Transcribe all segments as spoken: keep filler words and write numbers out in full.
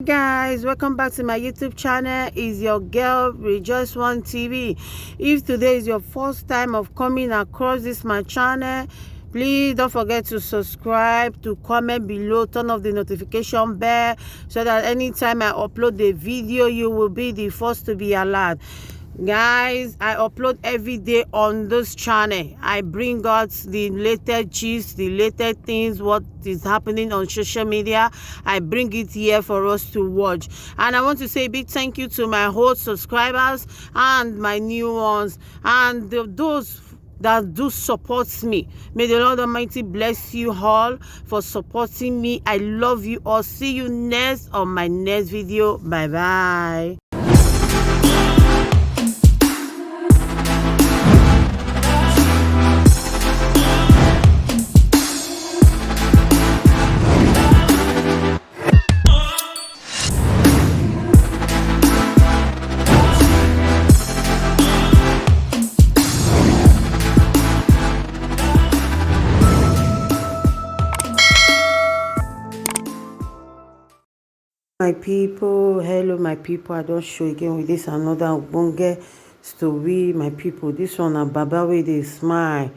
Guys, welcome back to my YouTube channel. Is your girl Rejoice One T V. If today is your first time of coming across this my channel, please don't forget to subscribe, to comment below, turn off the notification bell so that anytime I upload the video, you will be the first to be alert. Guys, I upload every day on this channel. I bring out the latest gist, the latest things, what is happening on social media. I bring it here for us to watch. And I want to say a big thank you to my old subscribers and my new ones, and the, those that do support me. May the Lord Almighty bless you all for supporting me. I love you all. See you next on my next video. Bye bye. My people, hello my people, I don show again with this another ogbonge story, my people. This one na Baba wey dey smile,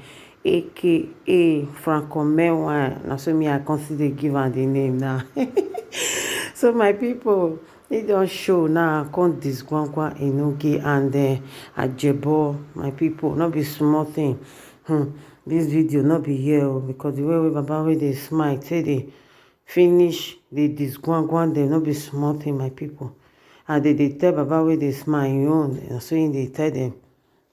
A K A Franco Mewa. Na so me I come still dey give am the name now. So my people, e don show now, come disgwangwa Enoge and uh, Ajebo, my people, no be small thing. Hmm. This video no be here o, because the way wey Baba wey dey smile take dey finish dey disgwangwan dem, no be small thing, my people. And they dey tell Baba wey dey smile im own, na so im dey tell dem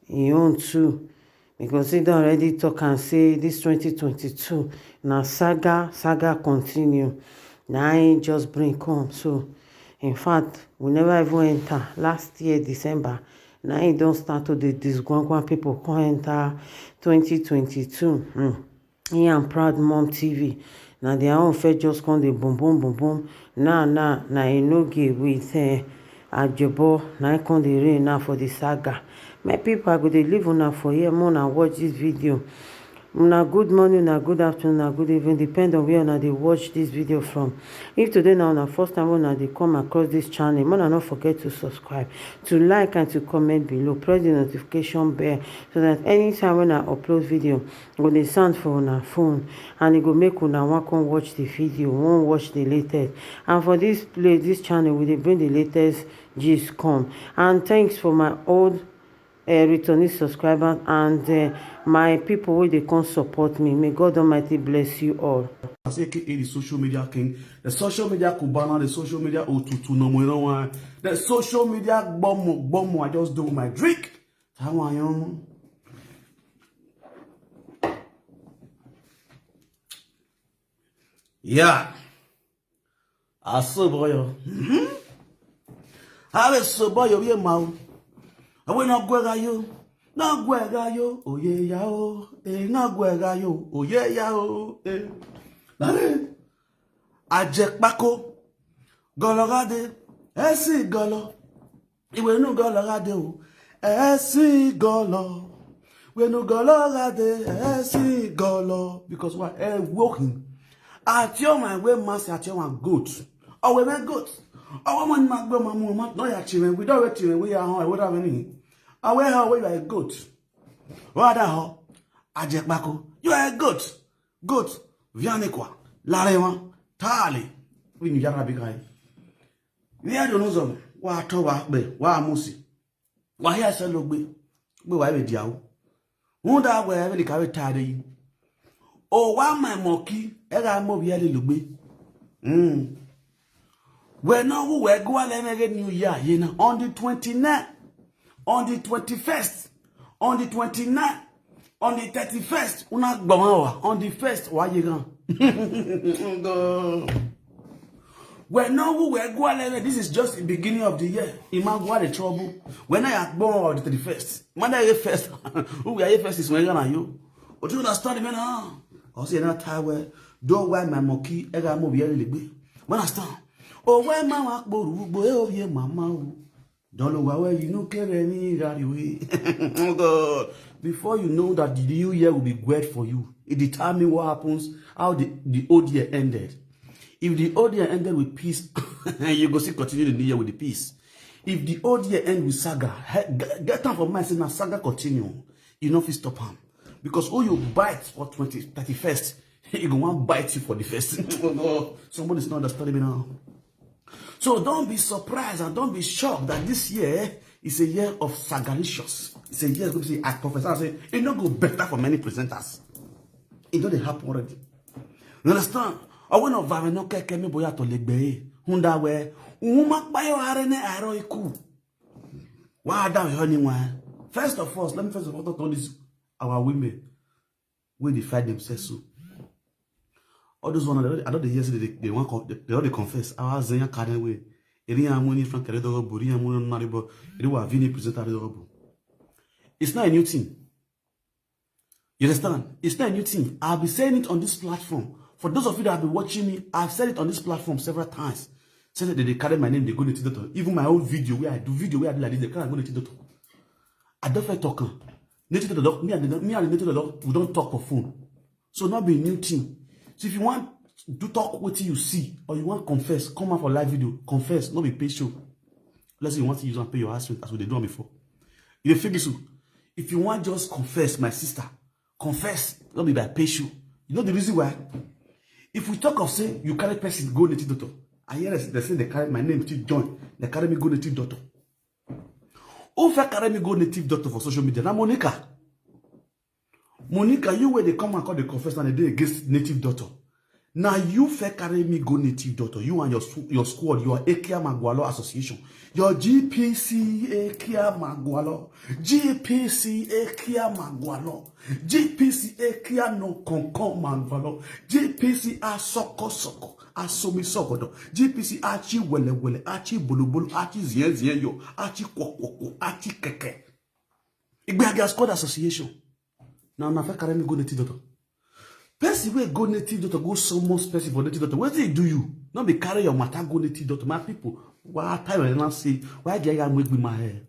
im own too, because he don already talk am say this twenty twenty-two na saga, saga continue. Na im just bring come. So in fact, we never even enter last year December, na im don start to dey disgwangwan people come enter twenty twenty-two. Hmm. He and Proud Mom T V, na their own first just come dey boom boom boom boom. Now now na Enoge with uh, Ajebo, na im come dey reign now for the saga. My people, I go dey leave una for here, make una watch this video. Una good morning, una good afternoon, una good evening, depend on where una dey watch this video from. If today na una first time una dey come across this channel, make una no forget to subscribe, to like and to comment below. Press the notification bell so that anytime when I upload video, go dey sound for una phone, and e go make una wan come watch the video, wan watch the latest. And for this place, this channel, we dey bring the latest gist come. And thanks for my old uh, returning subscribers and uh, my people wey dey come support me. May God Almighty bless you all. As A K A the social media king, the social media Cubana, the social media Otutu, no more, no one. The social media Gbomo, Gbomo, I just do my drink. How are you? Yeah. Asoboyo. Mm-hmm. Awe soboyo ye mau. Awe na gwega yo. Na gwega yo. Oye ya o. Eh, na gwega yo. Oye ya o. Eh. Nare. Ajekpako. Gologade. Esi golo. Iwe nu golo gade o. Esi golo. We nu golo gade. Esi golo. Because what? Eh, walking. Ati o my way mas, ati o my goat. O we my goat. O we man ma gbe ma mu ma. No ya chimen. We don't wait chimen. We are home. We don't have any. O we how we are a goat. What the hell? Ajekpako. You are a goat. Goat. Vianekwa. Larewa. Tali. We ni yara bigai. Where do no zom? Wa to wa be. Wa musi. Wa here se lo gbe. Gbe wa be diawo. Who that where we ka we tade yi. O wa my monkey. E ga mo bi ele lo gbe. Mm. We no who we go ale me new year. You know, on the twenty-nine, on the twenty-first, on the twenty-nine, on the thirty-first, una gbọmọ wa. On the first, wa ye gan. God. We no who we go ale. This is just the beginning of the year. Ima go the trouble. When I born on the thirty-first, when I first, who we are first is when gonna you. But you understand me now? I say na tie where. Do why my monkey? E ga mo bi ele gbe. When I stand. O we ma wa poru gbo e o ye mama o. Don't know why you no care any way. Oh God. Before you know that the new year will be great for you, it determines what happens, how the, the old year ended. If the old year ended with peace, you go still continue the new year with the peace. If the old year end with saga, get time for mind say na saga continue. You no fit stop am, because who you bite for twenty thirty-first, he go wan bite you for the first. Somebody's not understanding me now. So don't be surprised and don't be shocked that this year is a year of sagalicious. It's a year wey be say I prophesy say e no go better for many presenters. E don dey happen already. You understand? Ọwọ́ náà vàmì náà kẹ́kẹ́ mi bóyá tó lè gbé e. Hunda wẹ́, òun máa páyọ̀ ààrẹ ní àárọ̀ ikú. Wá dá ìhọ́ ni wọn. First of all, let me first of all talk to all these our women wey dey fight themselves so. All those one, I don dey hear say they, they wan con-, they, they don dey confess. Our Zenya carry way. Eri ya muni frank kere dogo buri ya muni naribo. Eri wa vini presenter dogo bu. It's not a new thing. You understand? It's not a new thing. I've been saying it on this platform. For those of you that have been watching me, I've said it on this platform several times. Say that they, they carry my name, they go native doctor. Even my own video where I do video where I do like this, they carry go native doctor. I don't feel talk am. Native doctor, me and the, me and the native doctor, we don't talk for phone. So not be a new thing. So if you want to talk what you see or you want confess, come out for live video, confess, not be pay show. Let's say you want to use and pay your house rent as we dey do am before. You dey feel me so? If you want just confess, my sister, confess, not be by pay show. You know the reason why? If we talk of say you carry person go native doctor, I hear they say they carry my name to join, they carry me go native doctor. Who fit carry me go native doctor for social media? Na Monica. Monica, you wey dey come and call the confess and dey against native doctor. Now you fit carry me go native doctor. You and your squ-, your squad, your Ekia Magwalo Association, your G P C Ekia Magwalo, G P C Ekia Magwalo, G P C Ekia no concon Magwalo, G P C Asoko Soko, Asomi Sogodo, G P C Achi Wele Wele, Achi Bolo Bolo, Achi Zien Zien Yo, Achi Kwo Kwo Kwo, Achi Keke. Igbeaga Squad Association. Now, na fit carry me go native doctor. Person wey go native doctor, go summon person for native doctor. Wetin e do you? No be carry your matter go native doctor. My people, why time I now say, why get ya make me my hair?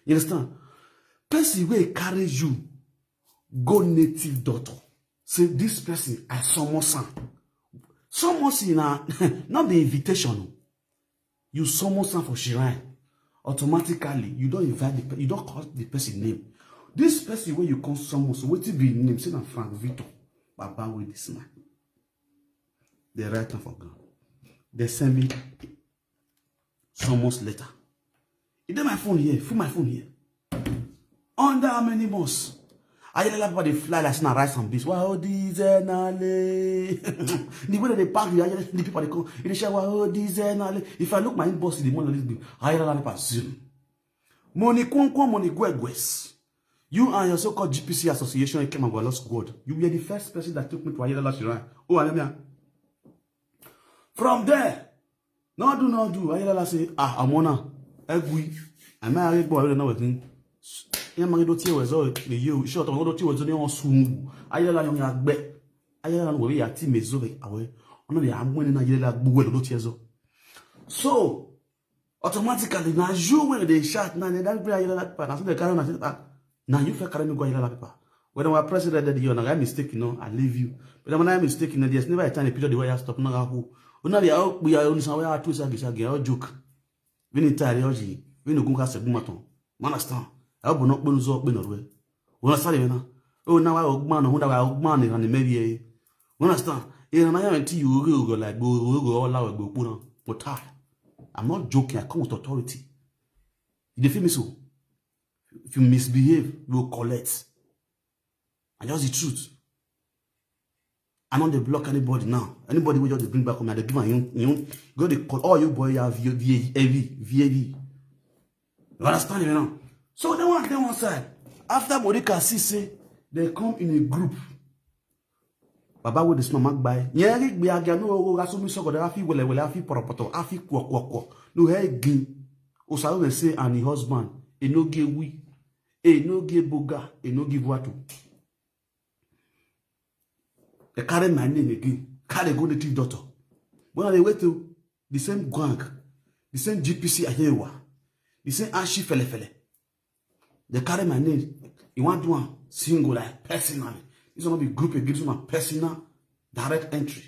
You understand? Person wey carry you go native doctor. Say this person, I summon am. Summon na, not the invitation o. You summon am for shrine. Automatically, you don't invite the pe-, you don't call the person name. This person wey you come summon, so wetin be him name? Say na Frank Victor. Baba wey this man. They write am for ground. They send me summons letter. E dey my phone here, full my phone here. Under how many months? Ayelala paper dey fly like say na rice and beans. Wa o di zenale. The way that they pack the Ayelala, the people dey come, e dey shout, "Wa o di zenale." If I look my inbox in the morning, this be Ayelala paper zoom. Money kwon kwon, money gwegwes. You and your so-called G P C Association, Ekemagwalo Squad, you were the first person that took me to Ayelala Shrine. Oh, Alemia. From there, no do, no do. Ayelala say, "Ah, Amona, egwi." I may have go away now with him. Yeah, man, don't tear was all the you. Short of don't tear was only on soon. Ayelala, young agbe. Ayelala, we are team is over. Away. Ono the amwene na Ayelala gbuwe do tear so. So, automatically, now you when they shot, now they don't play Ayelala paper. Now so they carry on, ah, now you fit carry me go Ayelala paper. When our president that you, now I mistake, you know, I leave you. But when I mistake, you know, there's never a time a period the way I stop, now who. Una dey out, we are only somewhere two sagi sagi, all joke. We need tire, all ji. We no go ka se gumaton. Understand? I hope not put up in a way. Una sorry, na. Oh, now I hope man, who I hope man, and maybe, eh. Understand? You know, I am to you, you go like, go, go, go, all out, go, put on. But I, I'm not joking, I come with authority. You dey feel me so? If you misbehave, you will collect. And just the truth. I no dey block anybody now. Anybody wey just dey bring back come, I dey give am him, him. Go dey call all you boy, you have V A V, heavy, V A V. You understand me now? So they want, they one side. After Monica see say they come in a group. Baba wey dey smell, ma gba e. Yẹn rí gbé aga mi wo, wo, Rasumi Sogodo, a fi wele wele, a fi poropoto, a fi kwo kwo kwo. No, hey, gin. Osaru dey say, and him husband, e no get we, e no get boga, e no give watu. They carry my name again. Carry go native doctor. When I dey wait to the same gang, the same G P C Ayewa, the same Ashi Fele Fele. They carry my name. You want do one single, like, personally. This one be group again, this one personal direct entry.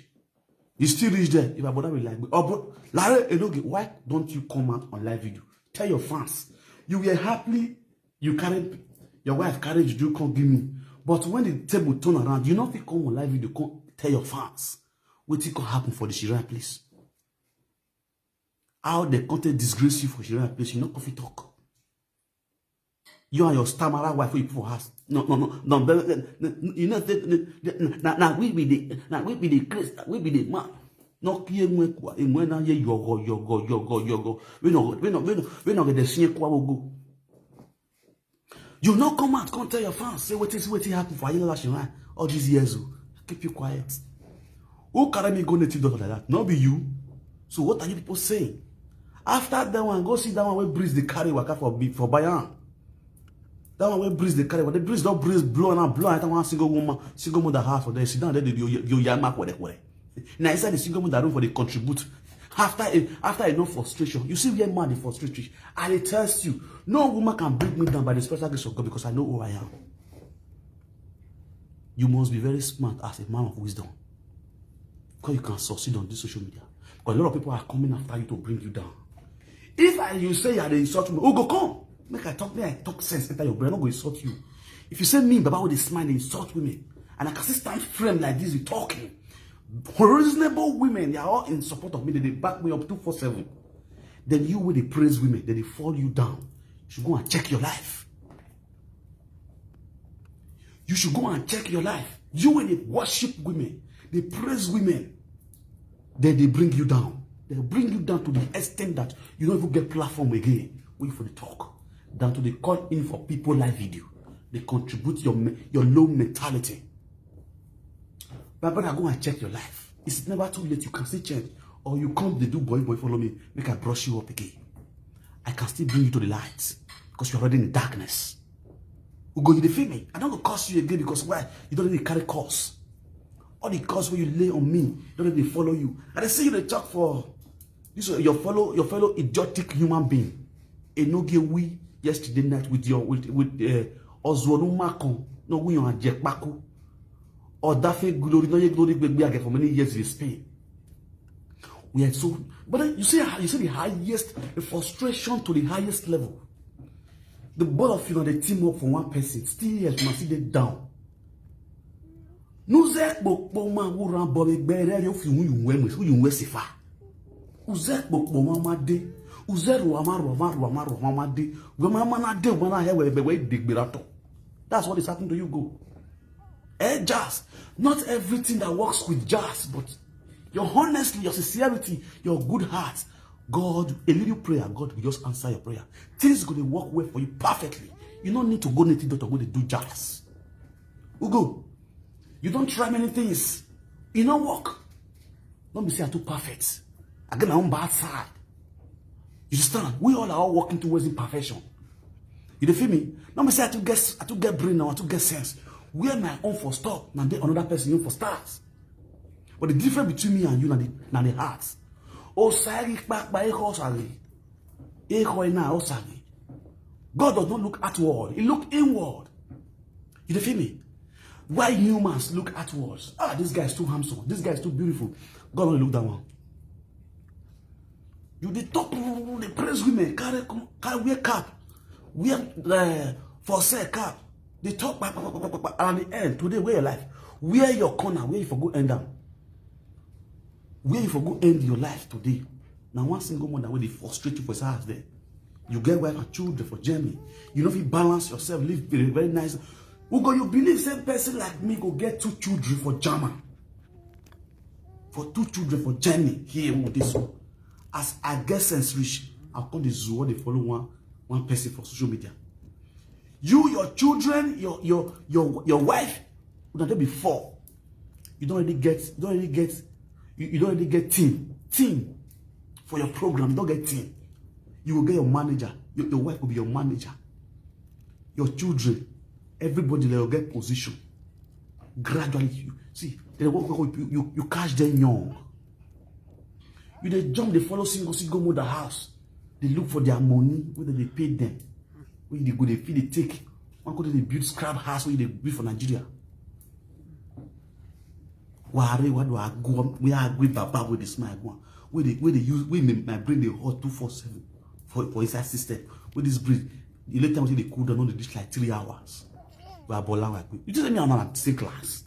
You still reach there. If I bother with like, oh, but Larry Enoge, why don't you come out on live video? Tell your fans. You were happily, you carried, your wife carried you, come give me. But when the table turn around, you not fit come on live video, come tell your fans. Wetin come happen for the Shrine, please? How they come take disgrace you for Shrine, please? You not come fit talk. You and your stammerer wife wey you put for house. No, no, no, no. You know, say, na, na we be the, na we be the Christ, na we be the man. No kiye nwe kwa, nwe na ye yogo, yogo, yogo, yogo. We no, we no, we no, we no get the sinye kwa wogo. You no come out, come tell your fans, say wetin, see wetin happen for Ayilala Shrine all these years. Oh. Keep you quiet. Who carry me go native daughter like that? No be you. So what are you people saying? After that one, go see that one where breeze they carry waka for be for Bayern. That one where breeze they carry, but the breeze don't breeze blow and blow. I one single woman, single mother house for there. Sit down there, you you yama kwere kwere. Now inside the single mother room for the contribute. After a, after enough frustration, you see where man the frustration. I dey tell you, no woman can bring me down by the special grace of God because I know who I am. You must be very smart as a man of wisdom. Because you can succeed on this social media. Because a lot of people are coming after you to bring you down. If I, you say you are the insult me, who go come? Make I talk, make I talk sense enter your brain. I no go insult you. If you say me, Baba with a smile, they insult women, and I can still stand frame like this, you talking. Reasonable women, they are all in support of me. They, they back me up two four seven. Then you will they praise women, then they fall you down. You should go and check your life. You should go and check your life. You will they worship women, they praise women, then they bring you down. They bring you down to the extent that you don't even get platform again. Wait for the talk. Down to the call in for people live video. They contribute your me- your low mentality. My brother, go and check your life. It's never too late. You can still change. Or you come, they do boy boy, follow me. Make I brush you up again. I can still bring you to the light because you're already in the darkness. Ugo, you dey feel me? I don't go curse you again because why? You don't really carry curse. All the curse where you lay on me, don't really follow you. And I see you dey talk for this your fellow your fellow idiotic human being. Enoge we yesterday night with your with with uh, Ozuonu Makon, no we on Ajekpaku. Or Dafe Glory, no ye Glory gbegbe again for many years in Spain. We are so, but then you see how you see the highest the frustration to the highest level. The both of you are the team up for one person. Still, yes, you must see them down. Nuze kpokpo ma wura bobe gbere yo fi wu yunwe mu wu yunwe sifa. Uze kpokpo ma ma de. Uze ruwa ma ruwa ma ruwa ma ruwa ma ma de. We ma ma na de we na he we be we de gbera to. That's what is happening to you go. Eh, Jazz. Not everything that works with Jazz, but your honestly, your sincerity, your good heart, God, a little prayer, God will just answer your prayer. Things going to work well for you perfectly. You don't need to go native doctor go dey do Jazz. Ugo, you don't try many things. You no work. Don't be say I too perfect. I get my own bad side. You understand? We all are all working towards imperfection. You dey feel me? Don't be say I too get I too get brain now, I too get sense. Where my own for stop, now they another person own for start. But the difference between me and you na the na the heart. Osari kpakpa eho osari. Eho ina osari. God does not look outward. He look inward. You dey feel me? Why humans look outwards? Ah, this guy is too handsome. This guy is too beautiful. God only look that one. You dey talk, dey praise women, carry come, carry wear cap, wear uh, for sale cap. They talk, pa, pa, pa, pa, pa, pa, and the end today, where your life, where your corner, where you for go end down, where you for go end your life today. Now one single mother wey dey frustrate you for his house there. You get wife and children for Germany. You no fit balance yourself, live very, very nice. Who go you believe same person like me go get two children for German? For two children for Germany here with this one. As I get sense reach, I come the zoo what they follow one one person for social media. You, your children, your your your your wife, una dey be four. You don't really get, you don't really get, you, you don't really get team, team for your program. You don't get team. You will get your manager. Your, your wife will be your manager. Your children, everybody will get position. Gradually, you see, they work, work, you, you, you catch them young. You dey jump, they follow single single mother house. They look for their money, whether they pay them. When they go, they feel they take. One go they build scrap house when they build for Nigeria. Ware, what do I go? We are going baba with the smile go. Where they, where they use, where my, my brain they hot two four seven for, for inside system. With this brain, the later we dey cool down on the dish like three hours. We are bola like you just me I'm at the same class.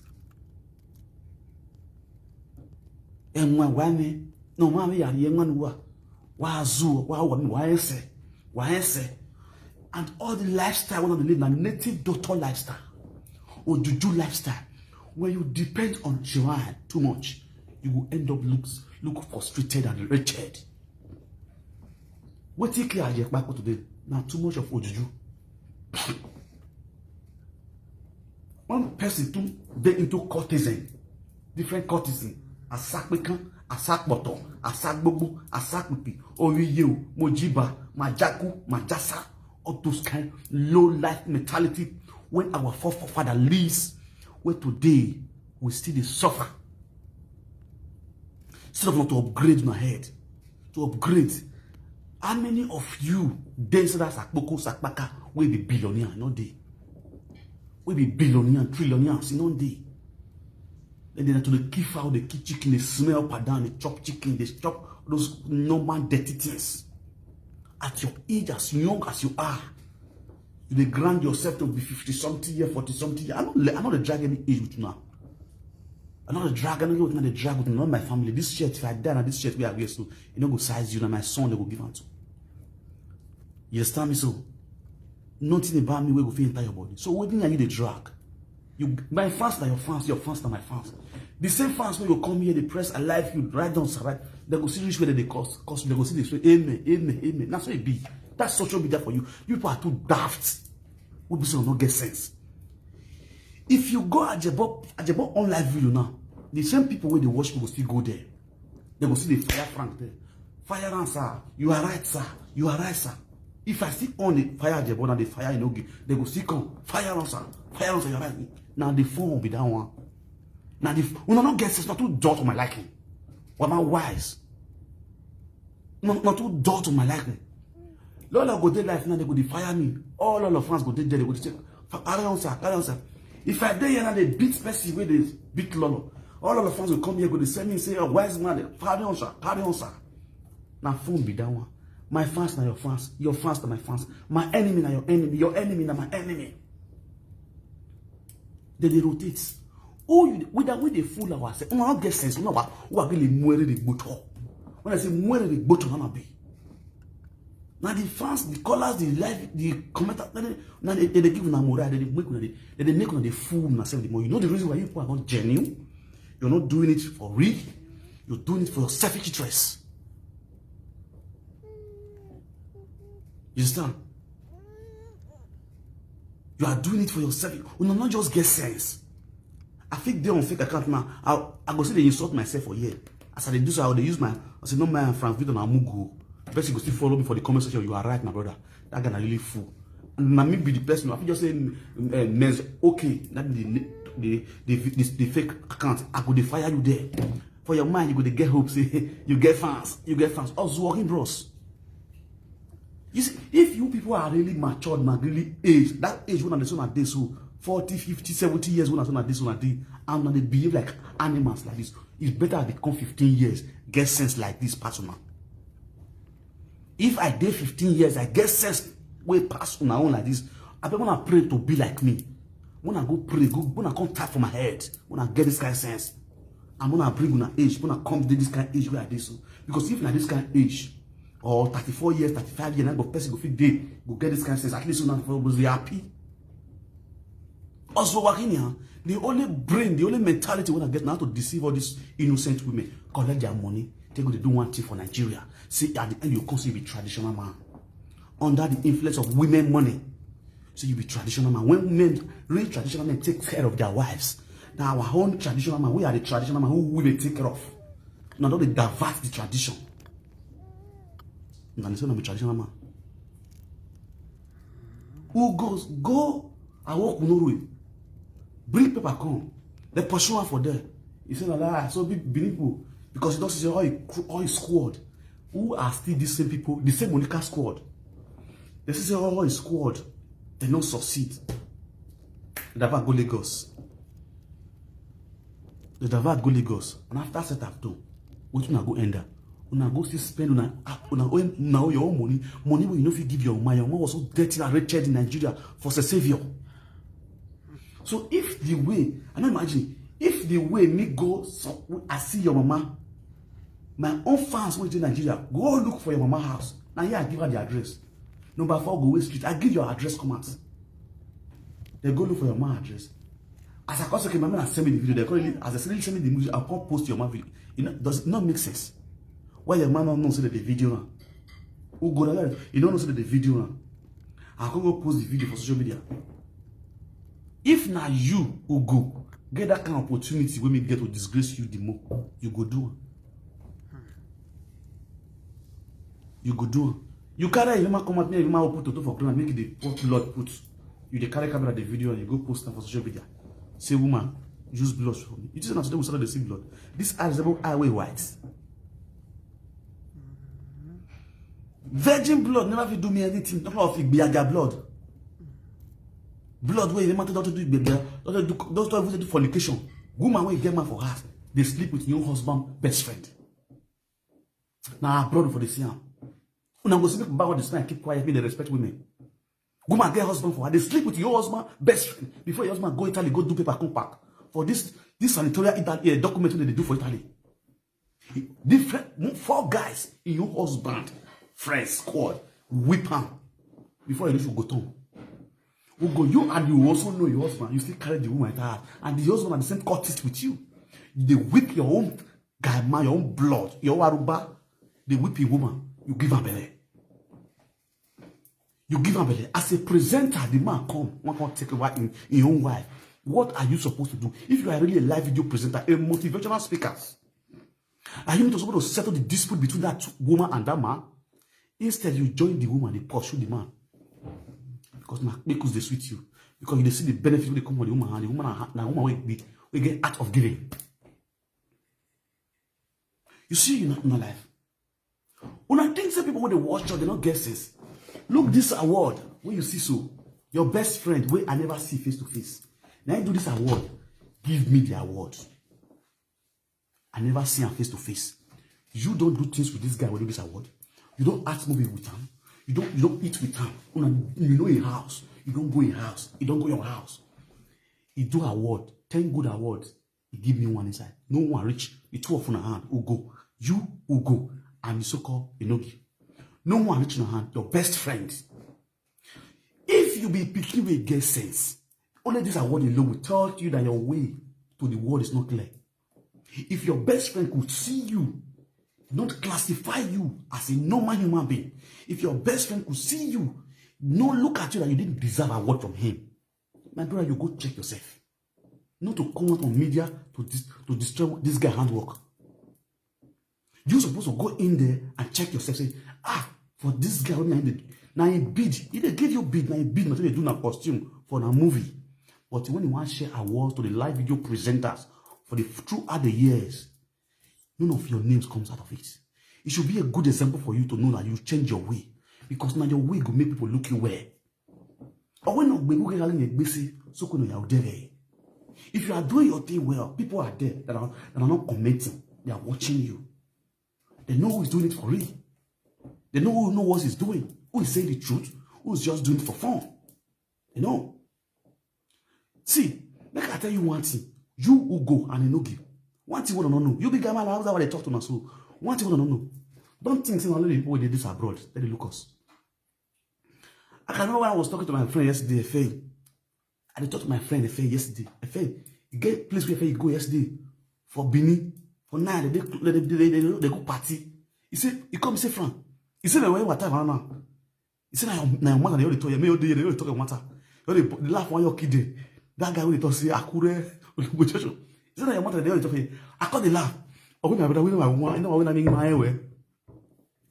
And why why me? No man, we are young man who are. Why zoo? Why why why say? Why say? And all the lifestyle one of the live na native doctor lifestyle or juju lifestyle. When you depend on Shiran too much, you will end up look look frustrated and wretched. Wetin clear Ayepapo today? Na too much of ojuju. One person too dey into cultism, different cultism, asapekan, asapoto, asagbogbo, asapipi, oyiye o, mojiba, majaku, majasa, all those kind low life mentality wey our forefather lives, wey today we still dey suffer. Instead of not to upgrade una head, to upgrade. How many of you dey inside that sakpoko sakpaka wey be billionaire? No dey. Wey be billionaire, trillionaire, e no dey. And then to dey kill fowl, dey kill chicken, dey smell up and down, dey chop chicken, dey chop those normal dirty things. At your age, as young as you are, you dey grind yourself to be fifty something year, forty something year. I no le- I no dey drag any age with una. I no dey drag any age with una, dey drag with una, not my family. This shirt, if I die na this shirt wey I wear so, e no go size you, na my son dem go give am to. You understand me so? Nothing about me wey go fit enter your body. So wetin are you dey drag? You, my fans na your fans, your fans na my fans. The same fans wey go come here dey press I like you, write down subscribe, dem go see reach where dem dey curse, curse, dem go see dey say amen, amen, amen. Na so e be. That's social media for you. You people are too daft. We be say no get sense. If you go Ajebo, Ajebo online video now, the same people wey dey watch me go still go there. Dem go still dey fire Frank there. Fire am, sir. You are right, sir. You are right, sir. If I still on the fire Ajebo now, the fire e no give, dem go still come. Fire am, sir. Fire am, sir. You are right. Na the phone be that one. Na the f- una no get sense. Na too dull to my liking. Una wise. No, na too dull to my liking. Lolo go dey life now, dem go dey fire me. All Lolo fans go dey there, dem go dey say, "Fa- carry on, sir, carry on, sir." If I dey here now, dey beat person wey dey beat Lolo. All Lolo fans go come here, go dey send me say, "Oh, wise man, carry on, sir, carry on, sir." Na phone be that one. My fans na your fans, your fans na my fans. My enemy na your enemy, your enemy na my enemy. Dem dey rotate. Who you, we that we dey fool ourselves. Una no get sense. Una wa, who are really muere the gboto. When I say muere the gboto, na be. Now the fans, the callers, the live, the commenter, na they, na they, they, dey give una morale, they, dey make una, they, they, dey make una dey fool una self the more. You know the reason why you people are not genuine? You're not doing it for real. You're doing it for your selfish interest. You understand? You are doing it for yourself. Una no just get sense. I fit dey on fake account now. I, I go say they insult myself for here. As I dey do so, I go dey use my, I say, "No, my Frank Victor na mugu." Person go still follow me for the comment section. You are right, my brother. That guy na really fool. And na me be the person. I fit just say, mm, eh, men's okay. That the, the, the, the, the fake account. I go dey fire you there. For your mind, you go dey get hope. Say you get fans. You get fans. Also working bros. You see, if you people are really matured, man, really age, that age when I dey so na dey so, forty, fifty, seventy years when I so na dey so na dey, and una dey behave like animals like this, it's better I become fifteen years, get sense like this pass una. If I dey fifteen years, I get sense wey pass una own like this, I bet una pray to be like me. Una go pray, go, una come tap for my head, una get this kind sense. And una bring una age, una come dey this kind age wey I dey so. Because if na this kind age, or thirty-four years, thirty-five years, na go person go fit dey, go get this kind sense. At least una for go dey happy. Also, Wakinia, the only brain, the only mentality wey I get na to deceive all these innocent women, collect their money, take go dey do one thing for Nigeria. See, at the end, you come see you be traditional man. Under the influence of women money. So you be traditional man. When men, real traditional men take care of their wives. Now our own traditional man, we are the traditional man who women take care of. Now don't dey divert the tradition. Now this one be traditional man. Who goes, go, I walk no way. Bring paper come. They pursue am for there. He say, "La, la, so be Benin people." Because he don see all his crew, all his squad. Who are still the same people, the same Monica squad. They say, say all his squad, they no succeed. They never go Lagos. They divert go Lagos, and after set up too, wetin una go end up? Una go still spend una ah, una own una own your own money, money wey you no fit give your mama. Your mama was so dirty and wretched in Nigeria for a savior. So if the way, I no imagine, if the way me go, so I see your mama, my own fans wey dey Nigeria go look for your mama house. Na here I give her the address. Number four Gowe Street. I give your address, come out. They go look for your mama address. As I come say, okay, my man send me the video. They call it as I send me the movie. I come post your mama video. You know, does it not make sense? Why your mama no know say that the video now? Who go there? You don't know say that the video now. I come go post the video for social media. If na you who go get that kind of opportunity wey me get to disgrace you the more, you go do am. You go do am. You carry your mama come out, make your mama open toto for ground, make you dey pour blood put. You dey carry camera, the video, and you go post am for social media. Say, woman, use blood for me. You think na today we start dey see blood? This eye resemble eye wey white. Virgin blood never fit do me anything. Talk of igbiaga blood. Blood wey the man don do igbiaga, don do don do fornication. Woman wey get man for house, dey sleep with your husband best friend. Na abroad for the see am. Una go see people back on the sign, keep quiet, make dem respect women. Woman get husband for her, dey sleep with your husband best friend before your husband go Italy go do paper come back. For this this senatorial Italy uh, document wey dem dey do for Italy. Different mo- four guys in your husband friend squad whip am before you reach Ugoton. Ugo, you and you also know your husband. You still carry the woman enter house, and the husband are the same cultist with you. They whip your own guy man, your own blood, your own aruba. They whip a woman. You give her belly. You give am belle. As a presenter, the man come, one come take over in in your own wife. What are you supposed to do? If you are really a live video presenter, a motivational speaker, are you not supposed to settle the dispute between that woman and that man? Instead, you join the woman, they pursue the man. Because na because they sweet you. Because you dey see the benefit wey dey come for the woman and the woman na na woman wey be wey get heart of giving. You see in una life. Una think say people wey dey watch us, they no get sense. Look this award wey you see so. Your best friend wey I never see face to face. Na him do this award. Give me the award. I never see am face to face. You don do things with this guy wey do this award. You don act movie with am. You don you don eat with am. Una you know a house. You don go a house. You don go your house. He do award, ten good awards. He give me one inside. No one reach. The two of una hand, Ugo. You, Ugo, and the so-called Enogi. No one reach una hand. Your best friend. If you be pikin wey get sense, only this award alone will tell you that your way to the world is not clear. If your best friend could see you, not classify you as a normal human being, if your best friend could see you, no look at you that you didn't deserve award from him, my brother, you go check yourself. Not to come out on media to dis to destroy this guy handwork. You supposed to go in there and check yourself. Say, ah, for this guy, when I did now he bid, he dey give you bid, now he bid, now they do na costume for na movie. But when you want share awards to the live video presenters for the throughout the years, none of your names comes out of it. It should be a good example for you to know that you change your way, because now your way go make people look you well. Owe no gbe buke kali ne gbese soko no ya odere. If you are doing your thing well, people are there that are, that are not commenting. They are watching you. They know who is doing it for real. They know who know what he's doing, who is saying the truth, who is just doing it for fun. They know. See, make I tell you one thing. You who go and Enogi. One thing we don't know. You be Gamala, how's that what they talk to my soul? One thing we don't know. Don't think say only the people wey dey this abroad, they dey look us. I can remember when I was talking to my friend yesterday, Efei. I dey talk to my friend Efei yesterday. Efei, e get place where Efei go yesterday for Benin. For now, they, they, they, they, they, they go party. He said, he come say, Frank. He said, "Why you time now?" He said, "Na your na your mother dey only talk, me only dey only talk your matter. You dey laugh when your kid dey." That guy wey dey talk say, "Akure, Olugbo Joshua." He said, "Na your mother dey only talk here." I come dey laugh. Oh, my brother, we know my woman, I know my woman, I mean, my way.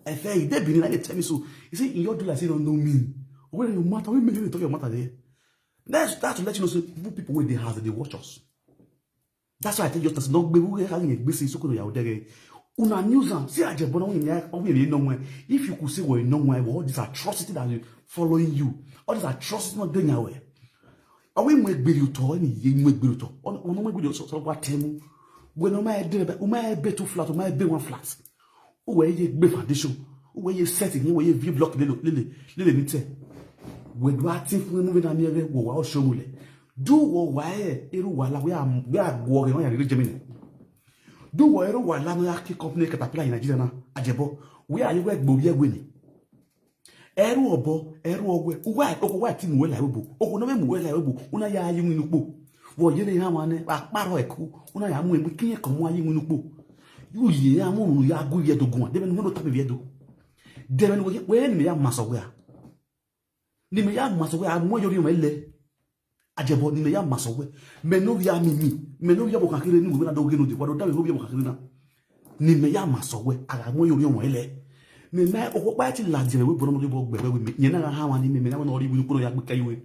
I feel he dey Benin, like they tell me so. He said, "You do like say you don't know me. When your matter, when me dey talk your matter there." That's that's to let you know, say, people wey dey house, they watch us. That's why I tell you, just no gbe who hang a gbese so kono ya odere. Una news am. See, Ajebona, when you when you know when, if you could see what you know when, all this atrocity that is following you, all this atrocity not going away. Are we make video to any ye make video to? On on make video so so what tell you? When o ma e dey, o ma e be two flat, o ma e be one flat. O we ye gbe foundation. O we ye setting, o we ye V block lele lele lele ni te. We do ati fun mu na mi ere wo wa o show mu le. Do wo wa e, eru wa la we a we a go re ya re jemi ni. Do wo eru wa la no ya ki company Caterpillar in Nigeria na. Ajebo. We are you we gbo ye we ni. Eru obo, eru ogwe, uwa oko wa ti muwe la webo. Oko no me muwe la webo. Una ya yi winu po. Wo ye le ha wan ne, aparo eku. Una ya mu e ki e ko mu ayi winu po. Yu ye ya mu unu ya gu ye do gun. De me no ta me ye do. De me no ye, we ni me ya maso we a. Ni me ya maso we a mu yo ri mo ele. Ajebo ni me ya maso we. Me no ya mi mi. Me no ya bo kakire ni we na do ge no de. Wa do da me no ya bo kakire na. Ni me ya maso we. Aga mo yo ri mo ele. Me me o ko pa ti la je we bo no mo bo gbe we mi. Yen na ha wa ni me me na we no ri wi ko ya gbe kai we.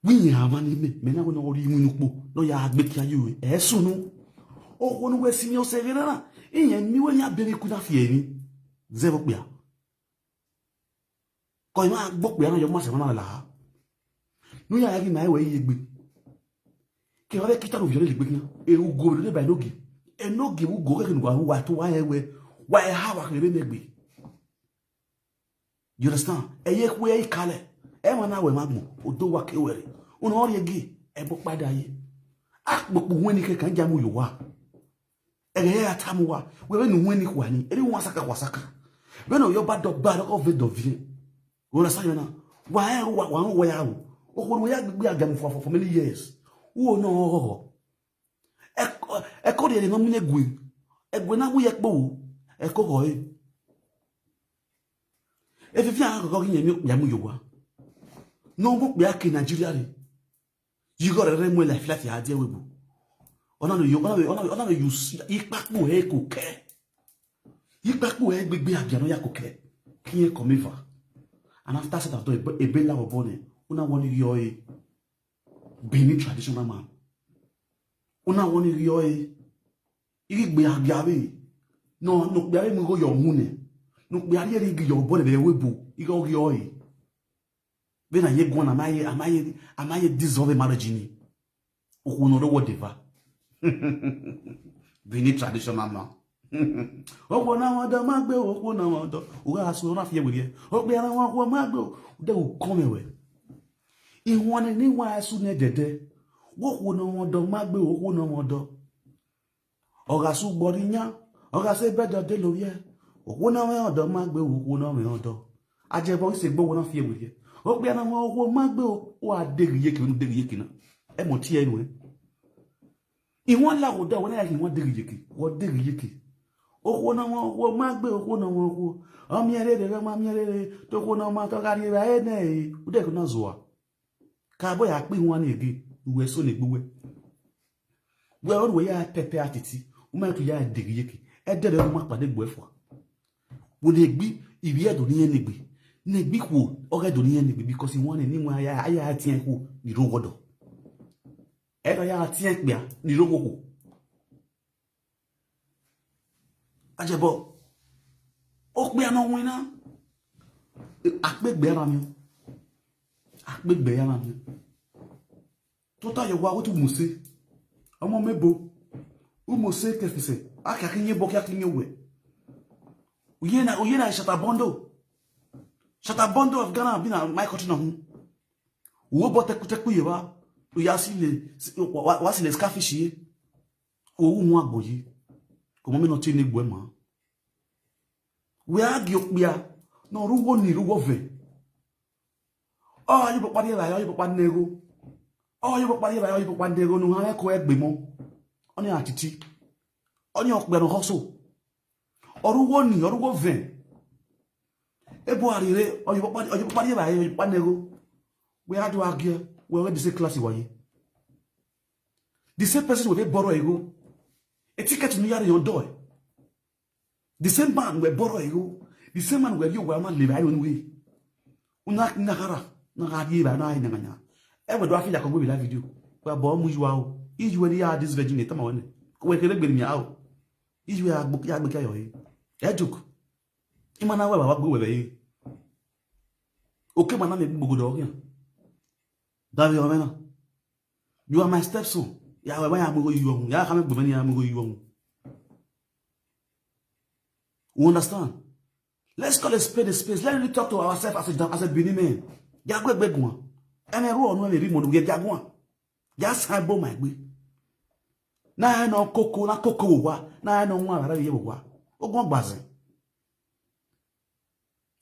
Wi yen ha wa ni me me na we no ri wi ko no ya gbe kai we. E sunu. O ko nu we si mi o se re na. Iyen mi we ya be mi ku na fi e ni. Zero pe a. Ko ma gbo pe ara yo ma se ma la. Nu ya gi na e we ye gbe. Ke wa be kita ro vi le gbe na. E u go le ba no gi. E no gi u go ke nu wa wa to wa e we. Wa e ha wa ke be me gbe. You understand? E ye ku e kale. E ma na we ma gbo. O do wa ke we. Uno ori gi. E bo pada ye. A gbo pu wen ni ke kan ja mu yo wa. Ege ya tamu wa. We we nu wen ni ku ani. Eri wa saka wa saka. We no yo ba do ba do ko ve do vi. Wo la sa yo na. Wa e wa wa wa ya wo. O ko ya gbe aga mu for for many years. Wo no ho ho. E ko e ko de no mi ne gwe. E gwe na wo ye po. E ko ho e. E fi fi a ko ko yin mi ya mu yo wa. No mo pe a ke Nigeria re. You got to remember life life ya de we bu. Ona no yo ona we ona we ona we use ipa po e ko ke. Ipa po e gbegbe agia no ya ko ke. Ki e come over. And after set of ebe la obo ne. Una won yo e. Benin traditional man. Una won yo e. Igi gbe agia we. No no gbe awe mi go yo mu ne. No gbe ari ri gi yo bo ne be we bu. Igo yo e. Be na ye gwan amaye amaye amaye dissolve marriage ni. Oku no ro wo deva. Benin traditional man. Oku na won do ma gbe oku na won do. Uga asu na fi e we ye. O gbe ara won oku ma gbe o. De u come we. Iwon ni wa asu ne dede. Wo oku na won do ma gbe oku na won do. Oga su gbori nya. Oga se bedo de lo ye. Oku na won do ma gbe oku na won do. Ajebo se gbo won fi e we ye. O gbe ara won oku ma gbe o a de ye ki nu de ye ki na. E mo ti e nu e. Iwon la wo da won ya ki won de ye ki. Wo de ye ki. Oku na won oku ma gbe oku na won oku. O mi ere de ma mi ere de. To oku na ma to ga ri ra e ne e. U de ko na zo a. Ka bo ya pe won ni ege. Uwe so ni gbo we. We o we ya pepe atiti. U ma tu ya de ye ki. E de de ma pade gbo e fo. Wo ne gbi ibi e do ni e ne gbi. Ne gbi ku o ge do ni e ne gbi because won ni won ya ya ti e ku ni ro godo. E do ya ti e pe a ni ro gogo. Ajebo. O pe ano win na. Akpe gbe ara mi. Akpe gbe ara mi. Tota yo wa otu muse. Omo mebo. U muse ke fise. Aka kinye bo kia kinye we. Uye na uye na shatabondo. Shatabondo of Ghana been a my country na hu. Wo bo teku teku ye ba. U ya si le wa si le scarfish ye. Wo wu agbo yi. Ko mo mi no ti ni gbo e ma. We a gi opia. No ru wo ni ru wo ve. O yi bo pari ra, o yi bo pa nego. O yi bo pari ra, o yi bo pa nego nu ha ko egbe mo. Oni atiti. Oni opia no hoso. Oru wo ni, oru wo ve. E bo arire, o yi bo pari, o yi bo pari ra, o yi bo pa nego. We a do agie, we we the same class wa yi. The same person we borrow ego. E ticket nu yari yon do e. The same man we borrow ego. The same man we yo wa ma le ba yon we. Una na gara, na ga ye ba na ina nya. E we do afi ya ko we la video. Wa bo mu yuwa o. Iju we ya this virgin e tama woni. We kele gbe mi a o. Iju ya gbo ya gbe ka yo e. E joke. Ima na we ba wa gbe we be yi. Oke ma na me gbo godo oke. Davi omena. You are my stepson. Ya we ya mo go yuong. Ya ka me gbe ni ya mo go yuong. You understand? Let's call a spade a spade. Let's really talk to ourselves as a, as a Benin men. Ya gwe gbe gun. Ene ro onu ene ri mo nu ye ya gun. Ya sa bo my gbe. Na e no koko, na koko wo wa. Na e no nwa ara ye wo wa. Ogun gbaze.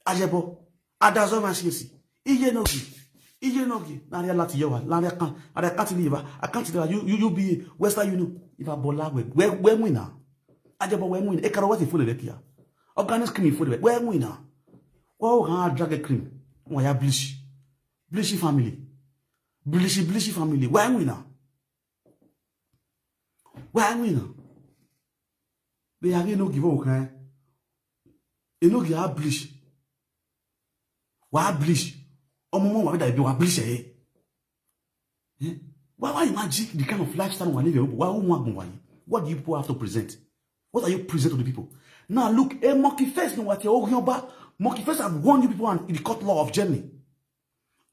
Ajebo. Adazo ma si si. Iye no gi. Iye no gi. Na reality yo wa. Na re kan. Are kan ti ni ba. Akan ti ni ba. You, you, U B A, Western Union. If I bola we, we, we win na. Ajebo we win. E karo wa ti fo le kia. Organic cream fo le. We win na. Wa o kan drag cream. Wa ya bleach. Bleach family. Bleach, bleach family. We win na. We win na. Be ya no give o kan. E no give a bleach. Wa bleach. Omo mo wa da bi wa bleach eh. Eh? Why, why imagine the kind of lifestyle we live here? Why who want why? What do you people have to present? What are you present to the people? Now look, a monkey face no what you ogun ba. Monkey face have warned you people and in the court law of Germany.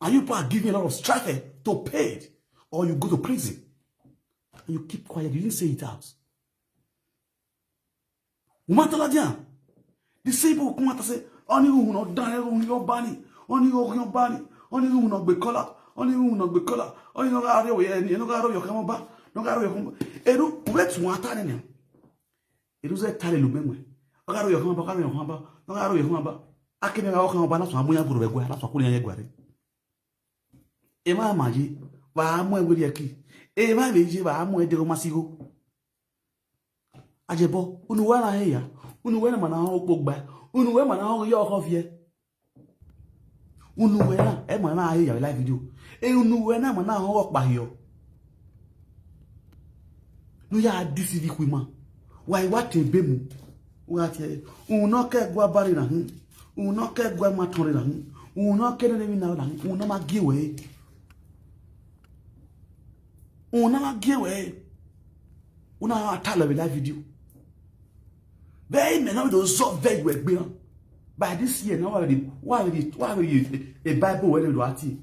And you people are giving a lot of strike eh, to pay it, or you go to prison. And you keep quiet. You didn't say it out. Woman tell her, the same people come out and say, only who no done, who no bani, only who no bani, only who no be color, only who no be color, only no got your, no got your come back, no got your come. Edu, wait, one time. Edu say, tell you, me. No got your come back, no got your come back, no got your come back. Akene ga okan ba na so amuya buru be gwa na so akuri ye gware. E ma maji ba amu e wiri aki. E ma be je ba amu e de go masigo. Ajebo, unu we na he ya. Unu we na mana ho pogba. Unu we mana ho yo ho fie. Unu we na e mana he ya live video. E unu we na mana ho pa yo. No ya deceive kwima. Why what e be mu? Wa ti e. Unu ke gwa bari na hu. Unu ke gwa matore na hu. Unu ke ne mi na na hu. Unu ma give way. Unu ma give way. Unu a tell we live video. Very men no do so very well gbe. By this year now, why we why we why we a Bible wey do ati.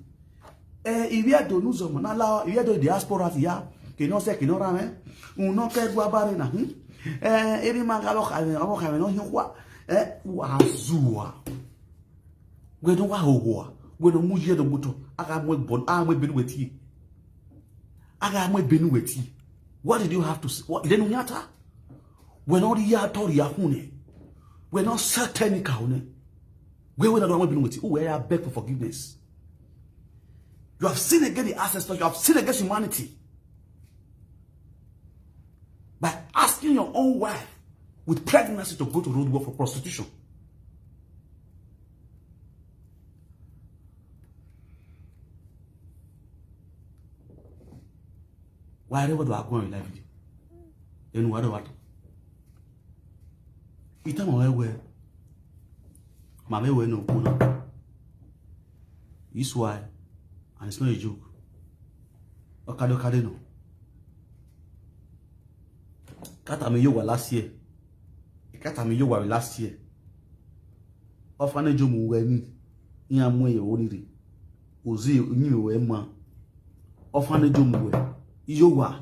Eh, if you don't know some na la, if you don't diaspora ya, ke no se ke no rame. Unu ke gwa bari na hu. Eh, eri ma ga lo ka lo ka no hin kwa. Eh, wa zuwa. Gwe no wa ho wa. Gwe no mu ye do buto. Aga mu bon, a mu benu weti. Aga mu benu weti. What did you have to say? What did you nyata? Gwe no ri ya to ri ya hune. Gwe no satanic hune. Gwe we na do mu benu weti. Uwe ya beg for forgiveness. You have sinned against the ancestors. You have sinned against humanity. By asking your own wife with pregnancy to go to road work for prostitution. Why are you going in life? Then what about? Ita ma we we. Ma we we no kuna. This why, and it's not a joke. Okado kade no. Kata mi yo wa last year. Kata mi yo wa last year. Orphanage mu we ni. Iya mu ye oniri. Ozi nyi mi we ma. Orphanage mu we. Iyo wa.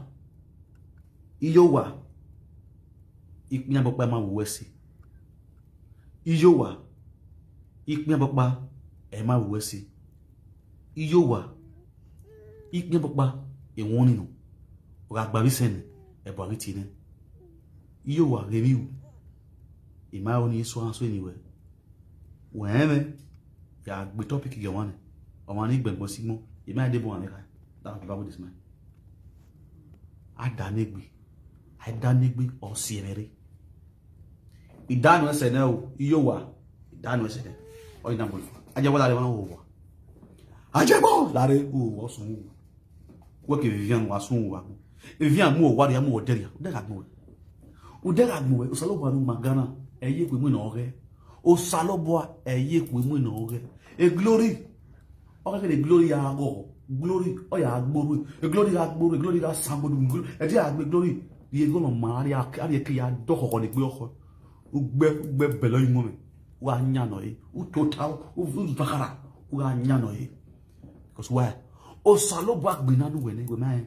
Iyo wa. Ikpinya bokpa ma we si. Iyo wa. Ikpinya bokpa e ma we si. Iyo wa. Ikpinya bokpa e woni no. Oga gba bi sene e bo ri tine. Iyo wa gemi u. Ima oni so anso anywhere. Weme ya gbe topic ge wane. O ma ni gbegbo simo. Ima de bo wane ka. That Bible this man. Adanegbe. Adanegbe o siemere. Idanu ese ne o. Iyo wa. Idanu ese ne. O ina mo. Aje wala le wana wo wa. Aje bo la re o wo sun. Wo ke Vivian wa sun wa. Vivian mu o wa ya mu o deria. O dega gbo. O dega gbo. O salo wa nu magana. Eye pe mu na oge. O salo bo eye pe mu na oge. E glory. Oge ke glory ya go. Glory o ya gboru. E glory ya gboru. E glory ya sangodu. E di agbe glory. Ye go no ma ari ari ke ya do ko ni gbe oko. Ugbe ugbe belo imo me. Wa nya no e. U total u u zakara. Wa nya no e. Because why? O salo bo agbina nu we ne we ma e.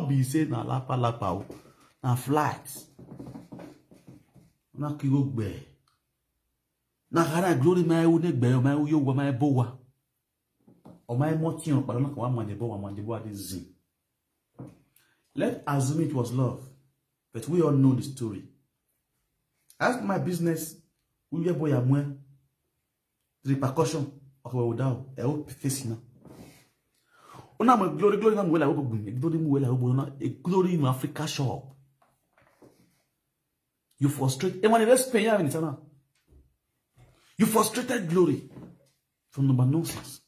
No be say na lapa lapa o. Na flight. Na kigo gbe. Na gara glory my u ne gbe my u yo wa my bowa. O my motion pa na kwa manje bowa manje bowa de zin. Let's assume it was love, but we all know the story. As my business, we ye boy amwe. The repercussion of what down. I hope face na. Una mo glory glory na mo la obo gun. Glory mo la obo na a glory in Africa shop. You frustrate. And when they spend ya in sana. You frustrated glory from number nonsense.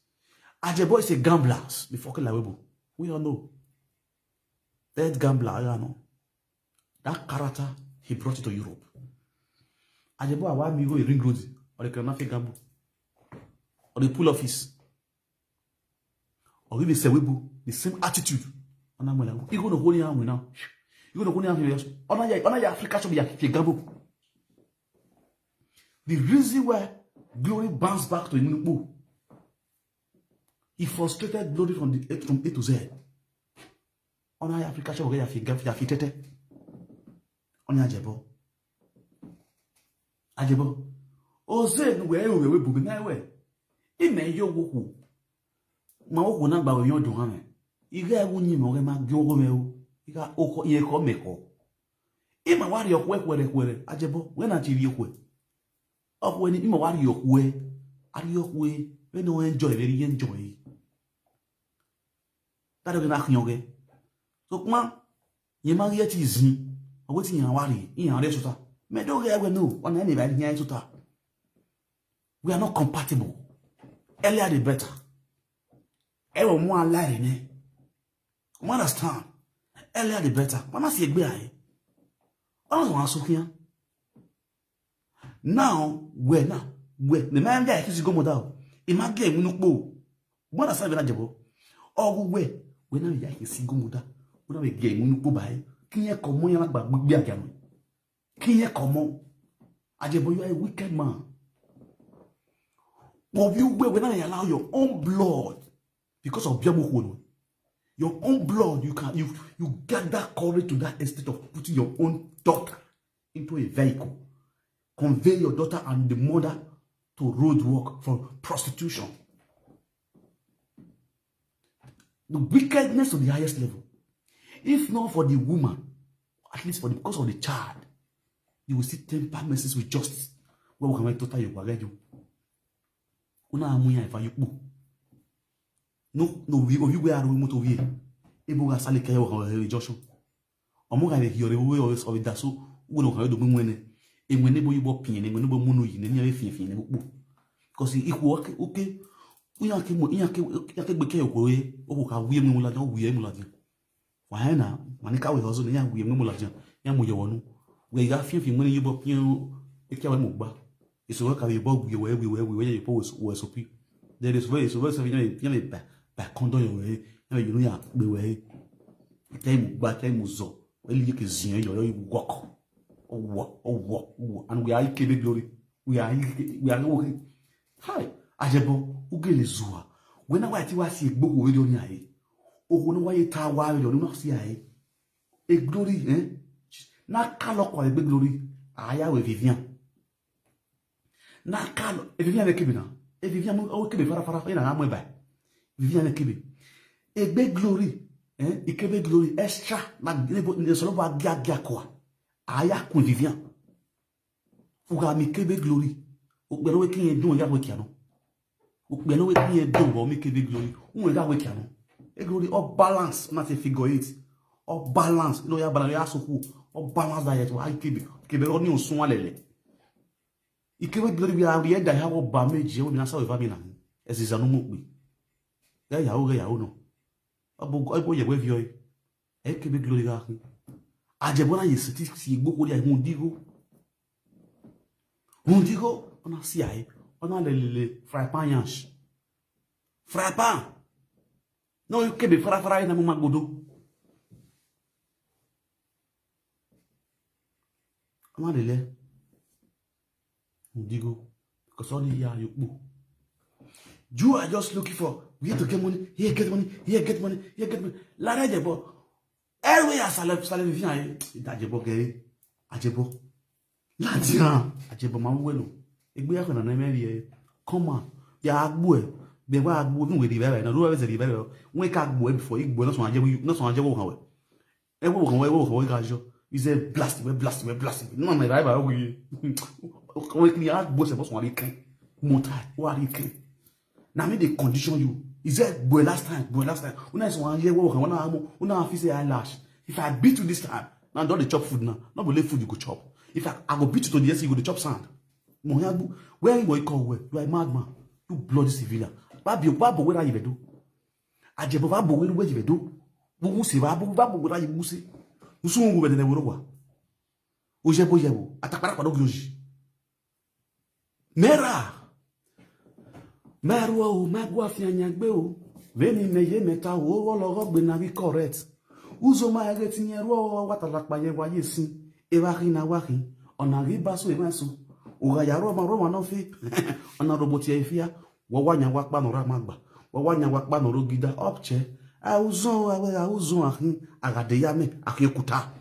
Ajebo is a gambler. Before Kelawebo, we all know. That gambler, I know. That character, he brought it to Europe. Ajebo, I want me go a ring road or the Kanafi gamble or the pool office or even Sewibu, the same attitude. Ana mwela. Igo no koni anwe na. Igo no koni anwe. Ona ya, ona ya Africa so ya fi gambo. The reason why glory bounce back to Enugu, he frustrated glory from the from A to Z. Ona ya Africa so ya fi gam ya fi tete. Ona Ajebo. Ajebo. Oze nu we we we bu na we. Ime yo wo ku. Ma wo ku na gba we yo do ha me. Ige wu nyi mo ge ma gyo go me o. Iga oko ye ko me ko. Ima wari okwe kwere kwere. Ajebo, we na ti ri okwe. Okwe ni ima wari okwe. Ari okwe. We no enjoy, very enjoy. That we na khnyoge. So kuma, ye ma ye ti zin. Owe ti yan wari, yan re suta. Me do ge we no. Ona ni ba yan suta. We are not compatible. Earlier the better. E wo mu ala re ne. You understand? Earlier the better. Mama si egbe aye. Ona so aso kian. Now, we na, we, the man there is go modal. Imagine we no po. Mwana sa be na Ajebo. Ogu we, we na ya ke si go muda. We na be ge mu nuko bai. Kiyen ko mo ya na gba gbigbe aja no. Kiyen ko mo. Ajebo, you are a wicked man. But you we, we na ya allow your own blood because of Biamu Kono. Your own blood, you can you you get that courage to that extent of putting your own daughter into a vehicle, convey your daughter and the mother to road work for prostitution. The wickedness to the highest level. If not for the woman, at least for the, because of the child, you will see temper mercies with justice. Where we can make total you were you. Una amuya if you put. No, no, we, or you were a remote over here. Ebo ga sali kayo or Joshua. Omo ga be hiore we always of that so we no ga do mu ne. E mu ne bo yubo pin ne, mu ne bo mu no yi ne, ni be fin fin ne bo. Because if we okay, okay. We ya ke mo, ya ke ya ke gbe ke ko e, o ko ka wi mu la, wi mu la. Wa na, mani ka we hozo ne ya wi mu la. Ya mu yo wonu. We ga fin fin mu ne yubo pin e ke we mu gba. Iso ka yubo wi we wi we wi we yubo we so pi. There is very so very so ya me ba ba kondo yo we. Ya me yunu ya gbe we. Ke mu gba ke mu zo. We li ke zin yo yo work. Owo owo owo. And we are Ikebe glory. We are Ike- we are okay. Hi, Ajebo, ugele zuwa. When I ti wa si egbo ko we do ni aye. Ogo ni wa ye ta wa we do ni ma si aye. E glory eh. Na ka lo ko egbe glory. Aya we Vivian. Na ka lo e Vivian e kebe na. E Vivian mo o kebe fara fara e na mo e ba. Vivian e kebe. Egbe glory eh, Ikebe glory extra na nebo ne so lo ba gia gia ko. Aya kun Vivian. Uga mi kebe glory. Ukpelo we kiyen dun ya we kiano. Ukpelo we kiyen dun bo mi kebe glory. Un ga we kiano. E glory all balance na se figure eight. All balance. No ya balance ya so ku. All balance diet wa kebe. Kebe oni osun alele. Ikebe glory we are we da ya wo ba meji we na sa we ba mi na. Eziza no mo pe. Ya ya o ya o no. Abo abo ye we vi o. Ikebe glory ga. Ajebo na ye siti si igbo ko dia hun digo. Hun digo ona si aye. Ona le le le fry pan yansh. Fry pan. No you kebe fara fara na mo magodo. Ona le le. Hun digo. Because all the year you po. You are just looking for where to get money, here get money, here get money, here get money. Lara Ajebo. Everywhere I salute, salute Vivian. Ajebo gere. Ajebo. Ladian. Ajebo ma we no. Egbe ya ko na na me ye. Come on. Ya agbo e. Be wa agbo mi we di baba na. Lo we se di baba. When ka agbo e before igbo na so Ajebo, na so Ajebo kan we. E wo kan we wo kan we ga jo. Is a blast, we blast, we blast. No na baba we. We ki agbo se bo so wa ri kan. Mo ta, wa ri kan. Na me dey condition you. He said, boy, last time, boy, last time. Una is one year work, una amo, una fit say eyelash. If I beat you this time, now don't dey chop food now. Not only food you go chop. If I, I go beat you to the S, you go dey chop sand. Moyabu, where you go call where? You are a madman. You bloody civilian. Babu, babu, where are you do? Ajebo babu, where where you do? Bugu se babu, babu, where are you? Musu, musu, where the world? Ojebo yebo, atakpara kwa dogi oji. Mera. Meru o, megwa fi anyagbe o. Veni me ye meta o, wo logo gbe na we correct. Uzoma ege tinye ruo wata lakpa ye wa ye sin. Ewa hin na wa hin. Ona ri basu ema su. Uga ya roma roma no fi. Ona roboti ya ifia. Wa wa nya wa kpa no ra magba. Wa wa nya wa kpa no ro gida. Opche. A uzon awe a uzon ahin. Agade ya me. Ahin kuta.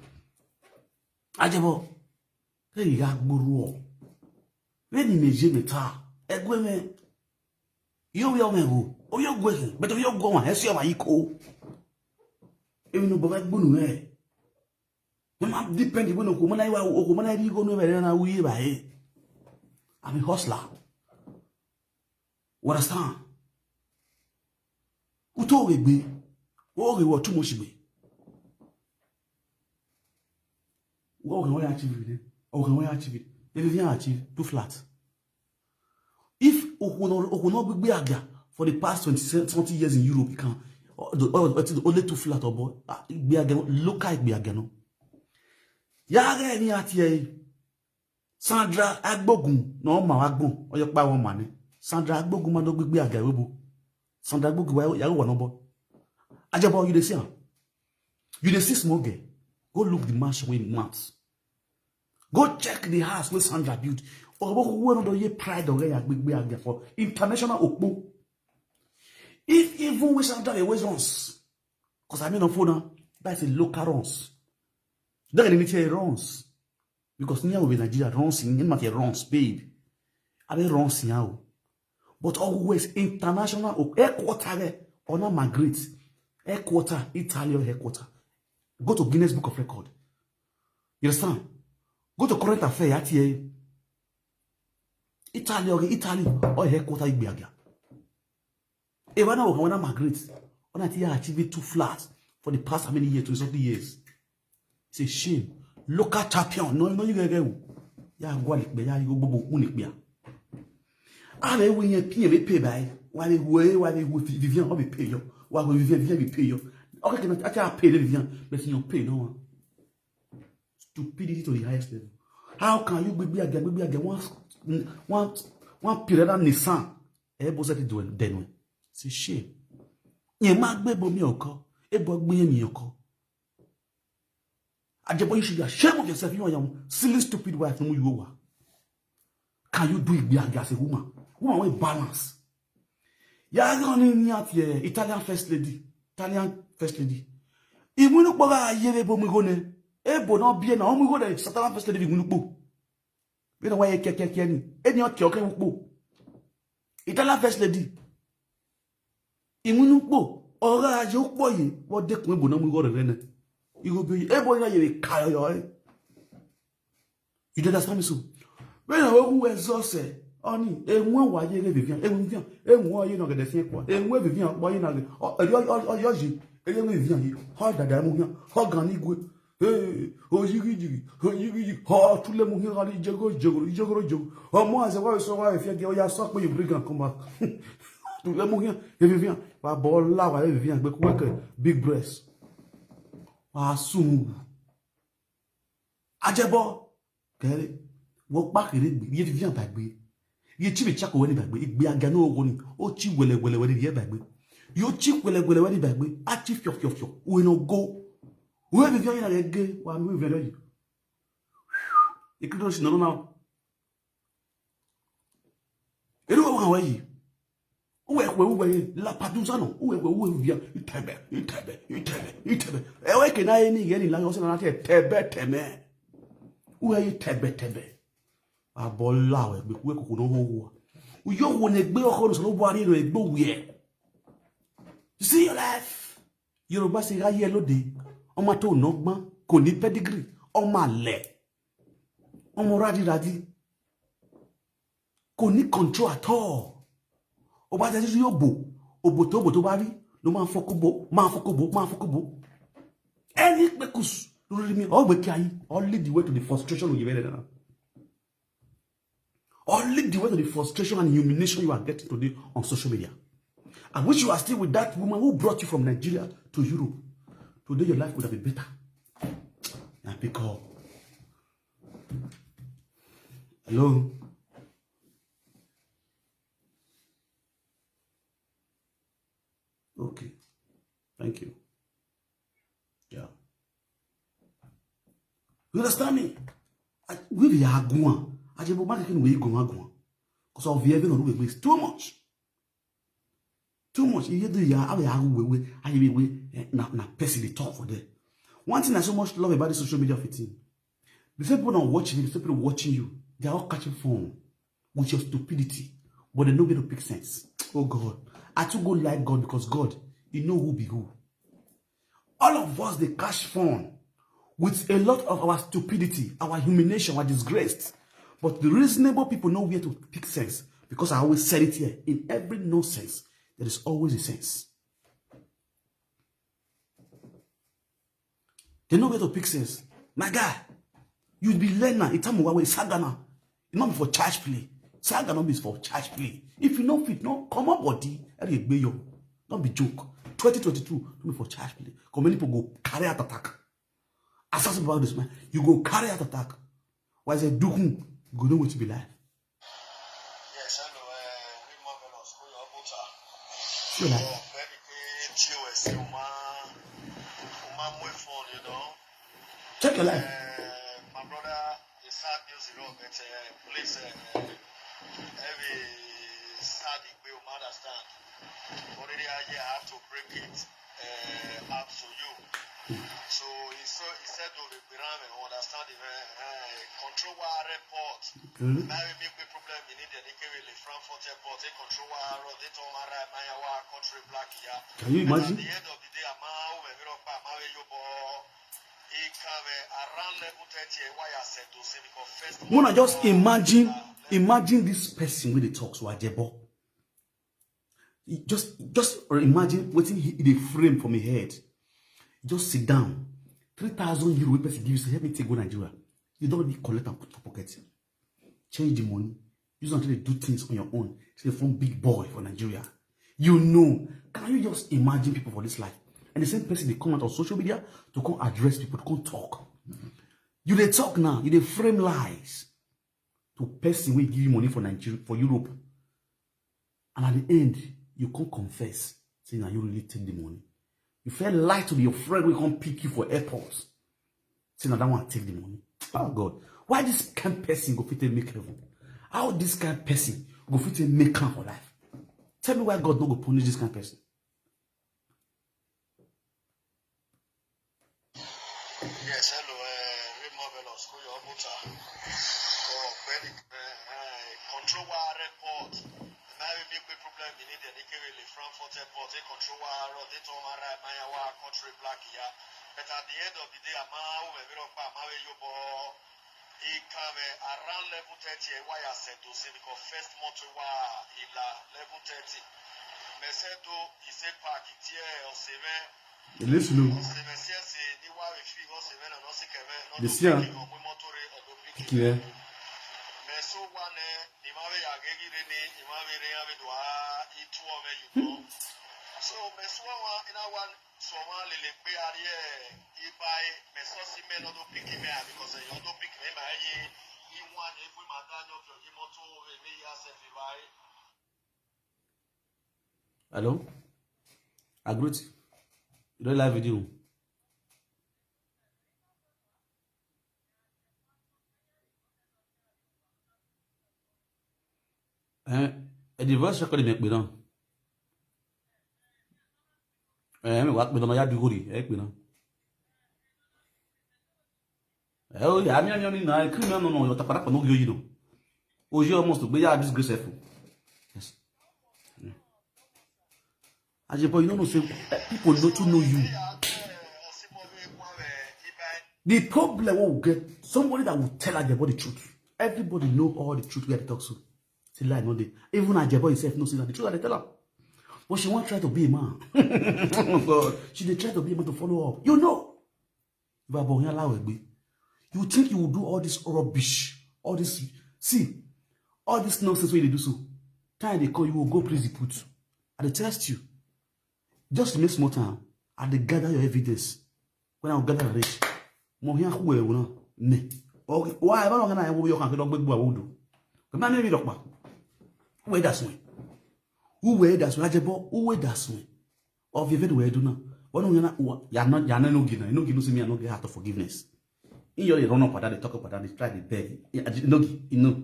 Ajebo. Ke ya gburu o. Veni me je me ta. Egwe me. Yo yo me go. O yo gwe. But o yo go ma. Esi o ma iko. Emi no bo ve gbunu e. Me ma depend when oku mana iwa oku mana ri go no ve na wi ba e. I'm a hustler. You understand? Uto we gbe. O we wo too much gbe. What can we achieve it? What can we achieve it? If you can achieve, too flat. If Okuno Okuno Gbigbe Aga for the past twenty, twenty years in Europe, you can, oh, the, oh, it is only too flat or boy. Ah, Gbigbe Aga, look at Gbigbe Aga no. Ya ga ni ati e. Sandra Agbogun no ma wa gbon. Oyo pa won ma ni. Sandra Agbogun ma do Gbigbe Aga we bo. Sandra Agbogun wa ya wa no bo. Ajebo, you dey see am. You dey see small girl. Go look the mansion wey mount. Go check the house wey Sandra build. Obo we no do ye pride of ya Gbigbe Aga for international okpo. If even we Sandra dey always runs. Cause I mean on phone now. That's a local runs. Don't get anything runs. Because near we Nigeria runs in, in matter runs, babe. I mean runs in how. But always international o-, headquarter there, or not Margaret. Headquarter, Italy or headquarter. Go to Guinness Book of Record. You understand? Go to current affair, I T A. Italy or Italy or headquarter Igbiaga. Even now, when I migrate, when I think I achieve it too flat for the past how many years, twenty something years. It's a shame. Local champion, no, no, you get, get. Ya go like ya go bobo unikbia. Ah, we we ye pin we pay by. Why we we why we we Vivian we pay you. Why we Vivian Vivian we pay you. Okay, can I pay the Vivian? But you pay no one. Stupidity to the highest level. How can you be again, be again one one one period and Nissan? E bo se ti do den we. It's a shame. Ye ma gbe bo mi oko. E bo gbe mi oko. Ajebo, you should be ashamed of yourself. You are your silly, stupid wife. No, you are. Can you do it be as a woman? Woman with balance. Ya ga ni ni at ye Italian first lady. Italian first lady. Imunu po ga ye le bo mi go ne. E bo no bi e na o mi go de Italian first lady imunu po. Be no wa ye ke ke ke ni. E ni o ke o ke po. Italian first lady. Imunu po. Ora aje o po ye. Wo de kun e bo no mi go re ne. Igo bi e bo na ye ka yo e. You dey understand me so? When I open well so say, oni, e won wa ye Vivian, e Vivian, e won ye no gede sin kwa, e won Vivian wa ye na ge, o yo yo yo ji, e ye Vivian yi, ho dada mu yan, ho gan ni gwe, eh, o yigi yigi, o yigi yigi, ho tule mu yan ali jegoro jegoro jegoro jegoro, omo ase wa so wa fi ge, oya so pe you bring am come back, tule mu yan, e Vivian, wa bo la wa e Vivian gbe ku ke, big breast, wa sun. Ajebo kere, wo pa kere gbe, ye Vivian bagbe. Ye chi be chako weni bagbe, igbe aga no wo ni. O chi wele wele weni ye bagbe. Yo chi wele wele weni bagbe. A chi fio fio fio. We no go. We Vivian na ge, wa mi Vivian yi. Ikrido si no na. Eru wa wa yi. Uwe kwe uwe la paduza no. Uwe kwe uwe via. Itebe, itebe, itebe, itebe. Ewe ke na eni ye ni la yo se na te tebe teme. Uwe yi tebe tebe. Abola we gbe kuwe kuku no wo wo. Uyo wo ne gbe oko no so lo bari no egbo wie. See your life. Yoruba se ga ye lode. Ọmọ tó ná gbọ́n, kò ní pedigree, ọmọ àlè, ọmọ rádiradi, kò ní control at all. Ó bá jẹ́ yóò bò, òbò tó bò tó bá rí ló máa ń fọ́kóbó, máa ń fọ́kóbó, máa ń fọ́kóbó. Any purpose lórí mi, all gbé kí ayé, all lead the way to the frustration òye bẹ́ẹ̀ náà. All lead the way to the frustration and humiliation you are getting today on social media. I wish you are still with that woman who brought you from Nigeria to Europe. Today your life would have been better. And because, hello? Okay. Thank you. Yeah. You understand me? I, we be aguan. I just want to we go aguan. Because of the heaven on the way too much. Too much. You do ya, I will we we I will we eh, na na person they talk for there. One thing I so much love about the social media fifteen. The same people not watching you, the same people watching you, they are all catching phone with your stupidity, but they no get to pick sense. Oh God, I too go like God because God, you know who be who. All of us they catch phone with a lot of our stupidity, our humiliation, our disgrace. But the reasonable people know where to pick sense because I always said it here. In every nonsense, there is always a sense. They know where to pick sense. My guy, you be learner. It's time we sagana. It not be for church play. Saga not be for church play. If you no fit, no come up body. Every gbeyo. Don't be joke. Twenty twenty-two, not be for church play. Come many people go carry out attack. Assassin about this man. You go carry out attack. Why is it dukun? You go know what to be like. Yes, hello, eh, Remo Velos, who your butter? Sure. Oh, very good, T O S, Uma, Uma, my phone, you know. Check your life. Eh, my brother, it's sad news, you know, but uh, please, uh, every sad we will understand. Already, I have to break it uh, up to you. So he, so, he said to the Biram, understand the uh, control our report. Now we make the problem in India, they came in Frankfurt airport, they control our road, they told my right, my our country black here. Can you imagine? At the end of the day, I'm out, I'm out, I'm out, he come uh, around level thirty, why I said to say because first Mona, just imagine, imagine this person with the talks with Ajebo. Just, just imagine what he they frame from his head. Just sit down. Three thousand euro, person give you, say, help me take go Nigeria. You don't need collect and put for pocket. Change the money. Use until they do things on your own. Say, form big boy for Nigeria. You know. Can you just imagine people for this life? And the same person they come out on social media to come address people, to come talk. You they talk now. You they frame lies to person will give you money for Nigeria, for Europe. And at the end, you can't confess. Say now you really take the money. You feel lie to be your friend, we can't pick you for airports. Say now that one take the money. Oh God, why this kind person go fit make heaven? How this kind person go fit make come for life? Tell me why God no go punish this kind person. Yes, hello, uh, Raymond Velos, who your butter? Oh, very, uh, uh, control our report. Now we make the problem in India, they give it Frankfurt airport, they control our road, they told my right, my our country black here. But at the end of the day, I'm out, I'm out, I'm out, he come uh, around level thirty, why I said to say, because first motor, he la level thirty. Mercedes, he said, park it here, or seven. Ele slow. They see am. Pikin, eh? Hello? I greet you. You don't live video. Eh, eh, the voice record mi pè náà. Eh, mi wá pè náà, ya dúró rí, ẹ pè náà. Eh, oh, yeah, mi, mi, mi, na, kí ni, no, no, no, your tapara no yo, you know. Oh, you almost be ya disgraceful. Yes. Ajebo, you don't know, say, eh, people not to know you. The problem we will get somebody that will tell Ajebo the truth. Everybody know all the truth we have to talk to. See lie no dey. Even Ajebo himself knows that the truth that they tell her. But she won't try to be a man. Oh God. She dey try to be a man to follow up. You know. If I born here, you think you will do all this rubbish, all this, see, all this nonsense wey you dey do so. Time they call you, will go prison put. I dey test you. Just make small time. I dey gather your evidence. When I gather reach, mo here who will not me. Okay, why I don't know who you can get up with do. Come on, maybe doctor. Where that's when. Who where that's when? Ajebo, who where that's when? Of your very do now. But no, you are not, you are not Enogie now. Enogie no say me I no get heart of forgiveness. He just dey run up and down, dey talk up and down, dey try, dey beg. Enogie, you know,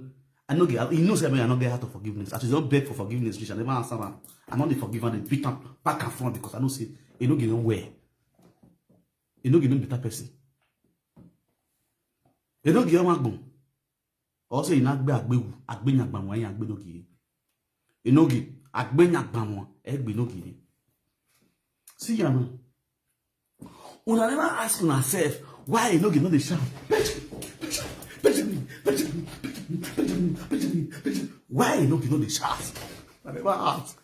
Enogie, he know say me I no get heart of forgiveness. As he don beg for forgiveness, which I never answer am. I no dey forgive am, dey beat am back and front because I know say Enogie no well. Enogie no better person. Enogie ọmọ agbon. Or say Enogie agbewu, agbenyagbanwo, Enogie. Enogie, agbenyagbanwo, egbe Enogie. See here now. Una never ask una self why Enogie no dey shout. Benjamin, Benjamin, Benjamin, Benjamin, Benjamin, Benjamin, Benjamin. Why Enogie no dey shout? Una never ask.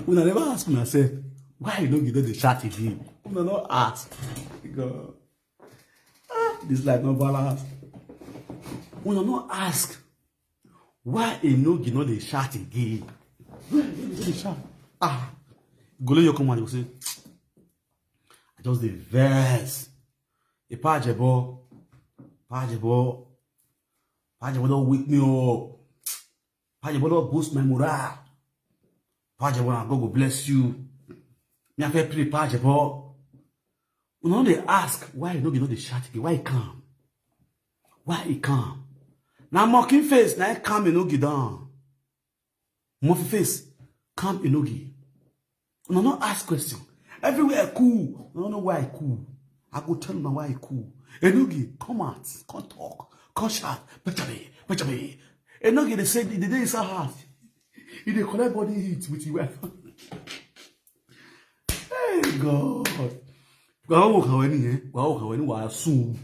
Una never ask una self why Enogie no dey shout again. Una no ask. God. Ah, this life no balance. Una no ask why Enogie no dey shout again. Why Enogie no dey shout? Ah, go let your come out, you go say, I just dey vex. A Pajebo, Pajebo, Pajebo don wake me up. Pajebo don boost my morale. Pajebo, na God go bless you. Me I fit pray, Pajebo. Una no dey ask why Enogie no dey shout again. Why he calm? Why he calm? Na mocking face na him calm Enogie down. Mocking face calm Enogie. Una no ask question. Everywhere cool. Una no know why e cool. I go tell una why e cool. Enogie, come out, come talk, come shout. Benjamin, Benjamin. Enogie dey say the day inside house, he dey collect body heat with his wife. Hey God. Gbawo kan weni yẹn, gbawo kan weni wa sun.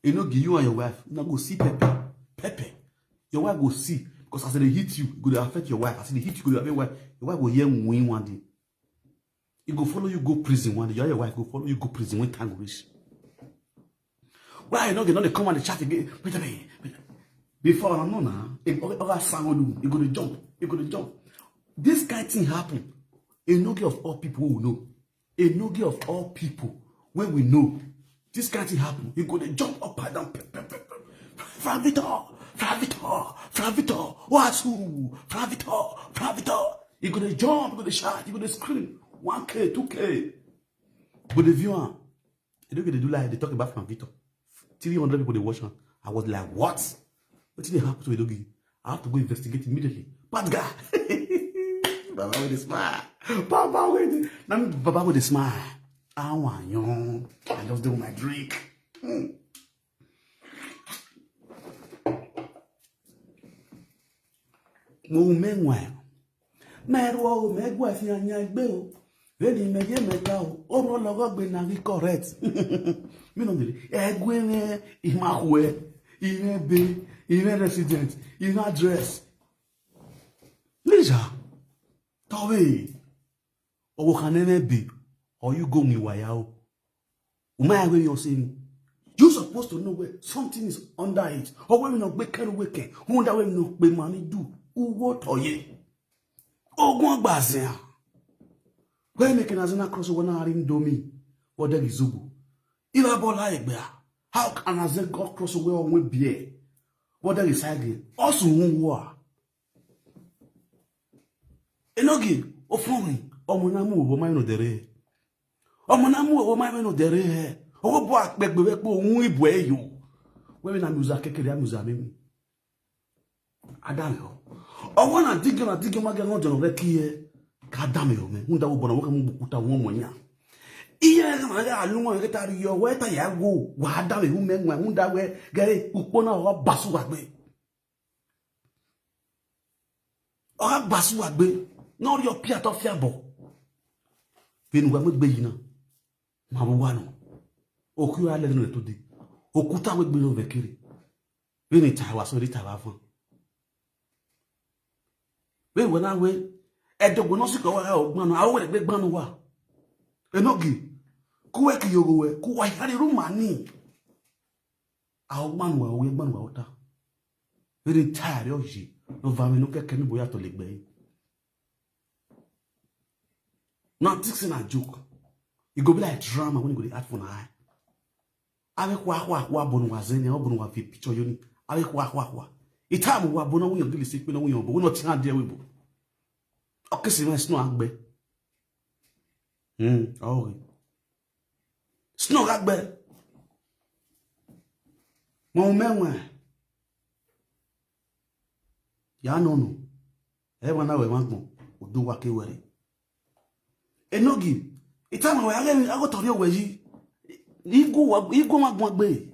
Enogie, you and your wife, una go see pepper, pepper. Your wife go see because as e dey hit you, e go dey affect your wife. As e dey hit you, e go dey affect your wife. Your wife go hear win one day. E go follow you go prison one day. You and your wife go follow you go prison when time go reach. Why Enogie no dey come and dey chat again? Benjamin, Benjamin. Before I know now, e go, e go sound, e go dey jump, e go dey jump. This kind thing happen. Enogie of all people wey we know. Enogie of all people wey we know. This kind thing happen. E go dey jump up and down. Pe, pe, pe, pe. Frank Victor, Frank Victor, Frank Victor. Wasu, Frank Victor, Frank Victor. E go dey jump, e go dey shout, e go dey scream. One K, two K. Go dey view am. Enogie dey do like dey talk about Frank Victor. Three hundred people dey watch am. I was like, what? Wetin dey happen to Enogie? I have to go investigate immediately. Bad guy. Baba wey dey smile. Baba wey dey, na me Baba wey dey smile. Awanyan. I just dey with my drink. Hmm. Mo menwa. Meruo o, megwa fi anya gbe o. Veni mege mega o. Oro logo gbe na ri correct. Mi no diri. Egwe ne imahwe. Ire be. Ire resident. Ire address. Lija. Towe. Owo kanene be. Or you go mi waya o. Umaya we yo same. You supposed to know where something is under it. Or when we no gbe kẹrù we ke. Wonder when we no gbe money do. Uwo toye. Ogun agbazia. Where make an azena cross over na ring do me. What there is ugu. Ila bola egbea. How can I say God cross over on we beer? What there is again? Also who war. Enogie, o fun mi. Ọmọ na mu owo ma ino dere. Ọmọ na mu owo ma ino dere. Owo bo apegbe we po ohun ibo e yo. We na mi uza kekere, mi uza mi. Adame o. Owo na digio na digio ma ge no jono re ki e. Ka dame o me. Unda wo bona wo ka mu bukuta wo mo nya. Iye na ma ga alu mo ke ta ri yo we ta ya wo. Wa dame hu me nwa unda we. Gere upo na o basu wa gbe. Ọha gbasu wa gbe, na ọrịa ọpịa atọ fịa bụ. Benu wa megbe yi na. Ma bụ wa nọ. Oku ya lele no to de. Okuta we gbe no vekere. Beni ta wa so ri ta wa fun. Be we na we. Edogbo no si ko wa o gbanu, a o we gbe gbanu wa. Enogie. Ku we ki yogo we, ku wa hari ru mani. A o gbanu wa, o we gbanu wa ota. Very tired of you. No va me no keke ni boya to legbe. Now this thing a joke. E go be like drama when you go dey act for na eye. Awe kwa kwa kwa bonu wa zeni, o bonu wa fi picture yo ni. Awe kwa kwa kwa. Ita mo wa bonu wo yo gili se pe na wo yo bo, wo no ti han de we bo. Okay, se ma sino agbe. Mm, okay. Snow gagbe. Mo menwe. Ya no no. E wana we magbon. Odo wa ke were. Enogi. Itama we age ago tori owe yi. Igo wa igo magbon gbe.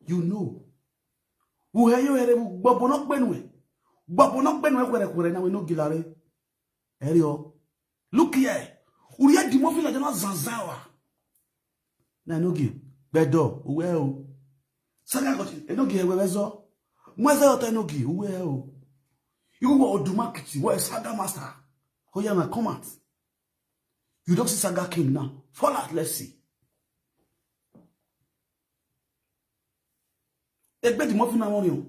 You know. Uhe yo ere gbogbo no gbe nu e. Gbogbo no gbe nu e kwere kwere na we no gilare. Erio. Look here. Uri e dimo fina jana zanzawa. Na Enogi. Bedo. Uwe o. Saga ko Enogi ewe wezo. Mweze oto Enogi. Uwe o. You go Oduma Kiti. Where is Saga Master? Oh yeah, man, come out. You don't see Saga King now. Fall out, let's see. Egbe dimo fina won yo.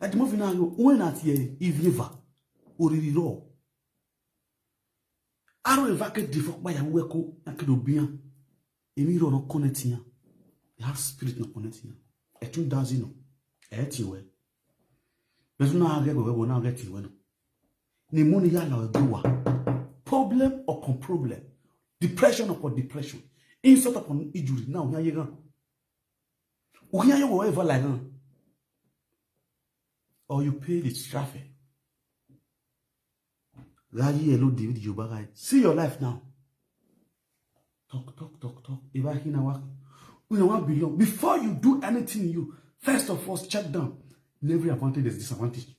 E dimo fina yo. Uwe na ti e. Ivieva. Oriri ro. Aro eva ke di fo pa ya we ko na ke do bian. Emi ro no connect yan. E ha spirit no connect yan. E tun dazi no. E ti we. Besu na age we we na age ti we no. Ni mo ni ya la we wa. Problem upon problem. Depression upon depression. Insult upon injury. Now ya ye gan. Ukinya yo we ever like gan. Or you pay the traffic. Rayi elo David Yoruba guy. See your life now. Talk, talk, talk, talk. If I hear now, you know one billion. Before you do anything, you first of all check down. In every advantage, there's disadvantage.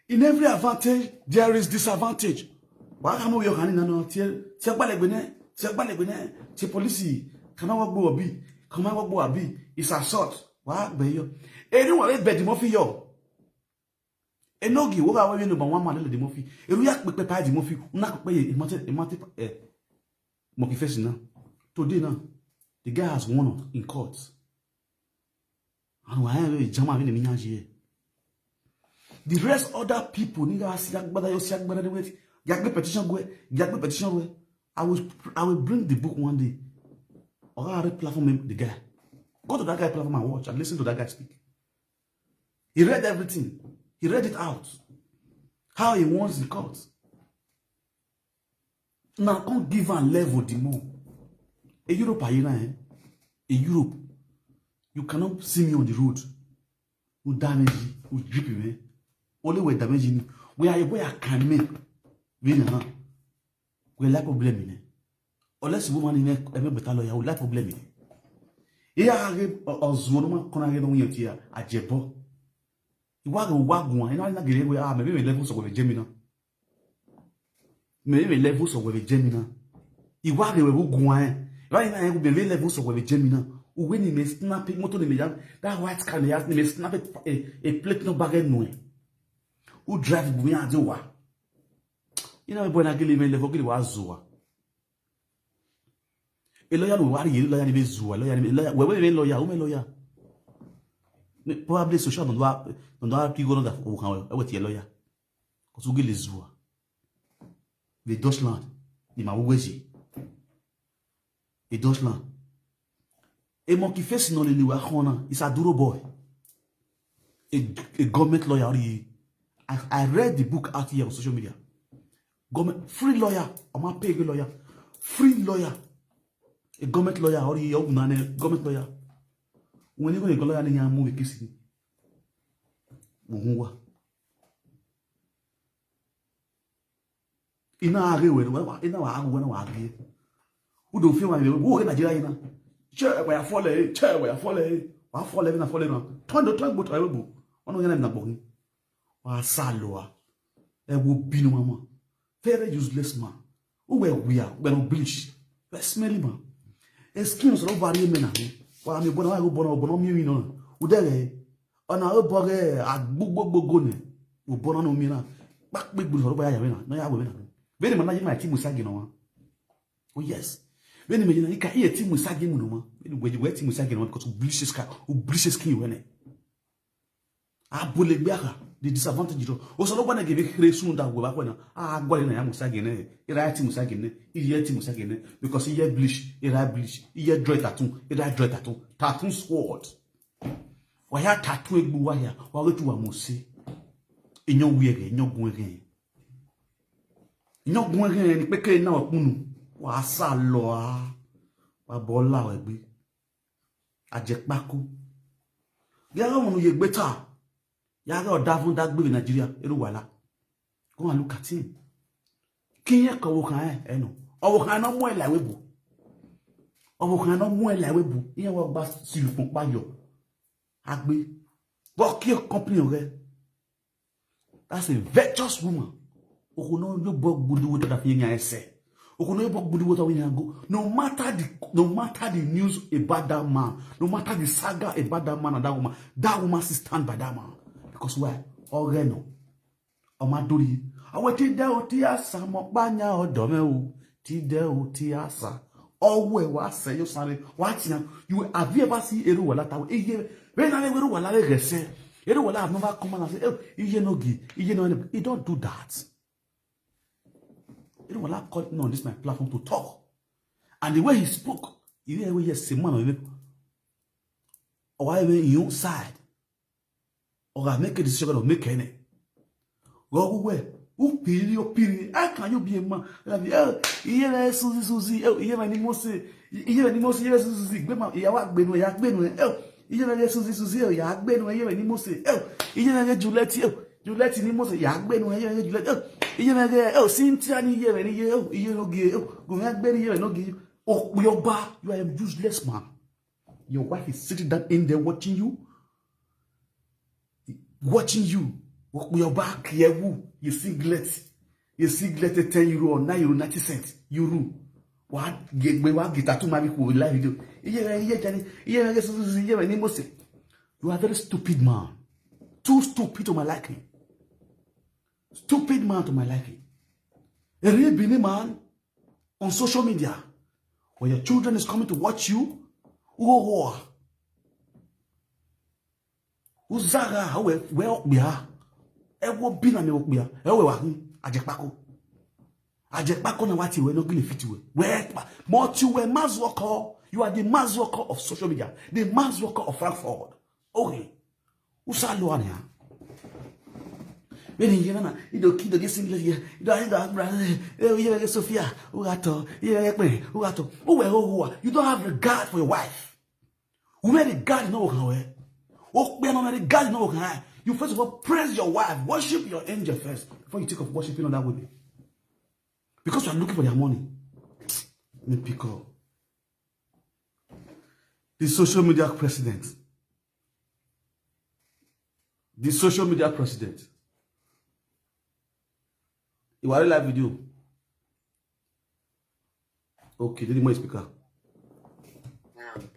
In every advantage, there is disadvantage. Wa ka mo yo kan na no tie tie gbale gbe ne, tie gbale gbe ne, tie police kan ma wa gbo obi, kan ma wa gbo abi, is assault. Wa gbe yo. Anyone wey be the mafia yo. Enogi wo ga we no ba wan ma le the mafia. Eru ya pepe pa the mafia. Una ko pe ye imate imate eh. Monkey Face now. Today now, the guy has won in court. And why are you jama in the minyaji? The rest other people, nigga, see agbada yo see agbada the way. Get the petition go, get the petition go. I will I will bring the book one day. Or I platform him, the guy. Go to that guy platform and watch and listen to that guy speak. He read everything. He read it out. How he wants the court. Now come give am level the more. A Europe are you now, eh? A Europe. You cannot see me on the road. Who damage you, who drip you, eh? Only we damage you. We are we are can me. We na. We like problem in it. Unless woman in a better lawyer, we like problem in it. Iya age ozuo no ma kona age no yeti ya ajebo. Iwa ge wa gun, ina na gere we ah me me level so we jemi na. Me me level so we jemi na. Iwa ge we gun eh. Iwa ina e be level so we jemi na. Uwe ni me snap moto ni me ya. That white car ni ya ni me snap a, a, a plate no bag no. Who drive me and do what? You know boy na gele me level gele wa zuwa. A lawyer no worry, a lawyer ni be zuwa, lawyer ni lawyer. We we lawyer, we lawyer. Probably social don't have don't have people that we can we a lawyer. Because we get zuwa. The Dutchland, the ma we ji. A Dutchland. A Monkey Face no ni wa khona, is a duro boy. A, a government lawyer. I, I read the book out here on social media. Government free lawyer, I'm a pay lawyer. Free lawyer. A government lawyer or you nane government lawyer. When you go to lawyer ni ya mu kisi. Muhunwa. Ina age we we ina wa age we na wa age. Udo fi wa we wo ke Nigeria ina. Che we ya fole, che we ya fole. Wa fole na fole na. Tondo to gbo to we bu. Ono yana na gbo. Wa saloa. E wo binu mama. Very useless man. Who were we are, we are not bleach. We are smelly man. A skin so very men. Wa mi bona wa go bona bona mi wi no. Udele. Ona o boge agbugbo gbogo ne. O bona no mi na. Pak big bulu so ba ya we na. No ya we na. Very man na you my team usagi no. Oh yes. Very man you ka e team usagi mu no. Very we we team usagi no because bleach skin, bleach skin we ne. Abolegbe aka the disadvantage do. O so lo gba na gebe kere sunu da gbe ba ko na. A gwa na ya musa gene. Ira ti musa gene. Iye ti musa gene. Because iye bleach, ira bleach. Iye draw tattoo, ira draw tattoo. Tattoo squad. Wa ya tattoo egbu wa ya. Wa wetu wa mose. Inyo wiege, inyo gunege. Nyɔgun ɛhɛn ni peke na ɔkpunu. Wa sa lɔ a. Wa bɔ la wɛ gbe. Ajekpaku. Yara wɔnu ye gbe ta. Yara ɔdavun dagbe Nigeria. Eru wala. Go and look at him. Kinye ka wo kan ɛ no. Ɔwo kan no mo ɛ la we bu. Ɔwo kan no mo ɛ la we bu. Iye wa gba silu pon pa yo. Agbe. Go ki company rẹ. That's a virtuous woman. Okono yo bo gudu wo ta fi nya ese. Okono yo bo gudu wo ta wi nya go. No matter the no matter the news about that man, no matter the saga about that man and that woman, that woman still stand by that man. Because why? Ore no. Ọmọ adori. Awe ti de o ti asa mo pa nya ọdọ me o. Ti de o ti asa. Ọwẹ wa se yo sáré. Wa ti yan. You have you ever seen Eru Wala tawe? Iye. When I Eru Wala re gese. Eru Wala have never come and say, "Oh, iye no gi, iye no." He don't do that. Eru Wala called me on this my platform to talk. And the way he spoke, he didn't even say man or even or I even you side. Or I make a decision or make any. Go where? Who piri o piri? How can you be a man? Like, oh, iye na Suzi Suzi. Oh, iye na ni Mose. Iye na ni Mose. Iye na Suzi Suzi. Gbe ma. Iye wa gbenu. Ya gbenu. Oh, iye na Suzi Suzi. Oh, ya gbenu. Iye na ni Mose. Oh, iye na Juliet. Oh, Juliet ni Mose. Ya gbenu. Iye na Juliet. Oh, iye na oh Cynthia ni iye na ni iye. Oh, iye no gi. Oh, go ya gbenu iye no gi. Oh, your ba, you are a useless man. Your wife is sitting down in there watching you. Watching you. Your back here, who? You singlet. You singlet at ten euro or nine euro, ninety cents. Euro. What? Get me what? Get tattoo my people live video. Yeah, yeah, Johnny. Yeah, yeah, yeah, yeah, yeah, yeah. You are a very stupid man. Too stupid to my liking. Stupid man to my liking. A real Benin man on social media, when your children is coming to watch you, who who Uzaga, how we we okpia. E wo bi na me okpia. E we wa hun. Ajekpako. Ajekpako na wati we no gini fit we. We pa. Mo ti we mazwoko. You are the mazwoko of social media. The mazwoko of Frankfurt. Okay. Usa lo anya. When you na, you don't kill the singlet here. You don't have brother. Eh, you like Sophia. Ugato. You like me. Ugato. Who we who? You don't have regard for your wife. Where the God no can wear. Oh, where no the God no can. You first of all praise your wife, worship your angel first before you think of worshiping other women. Because you are looking for their money. Let me pick up. The social media president. The social media president. You are live video. Okay, did you speaker?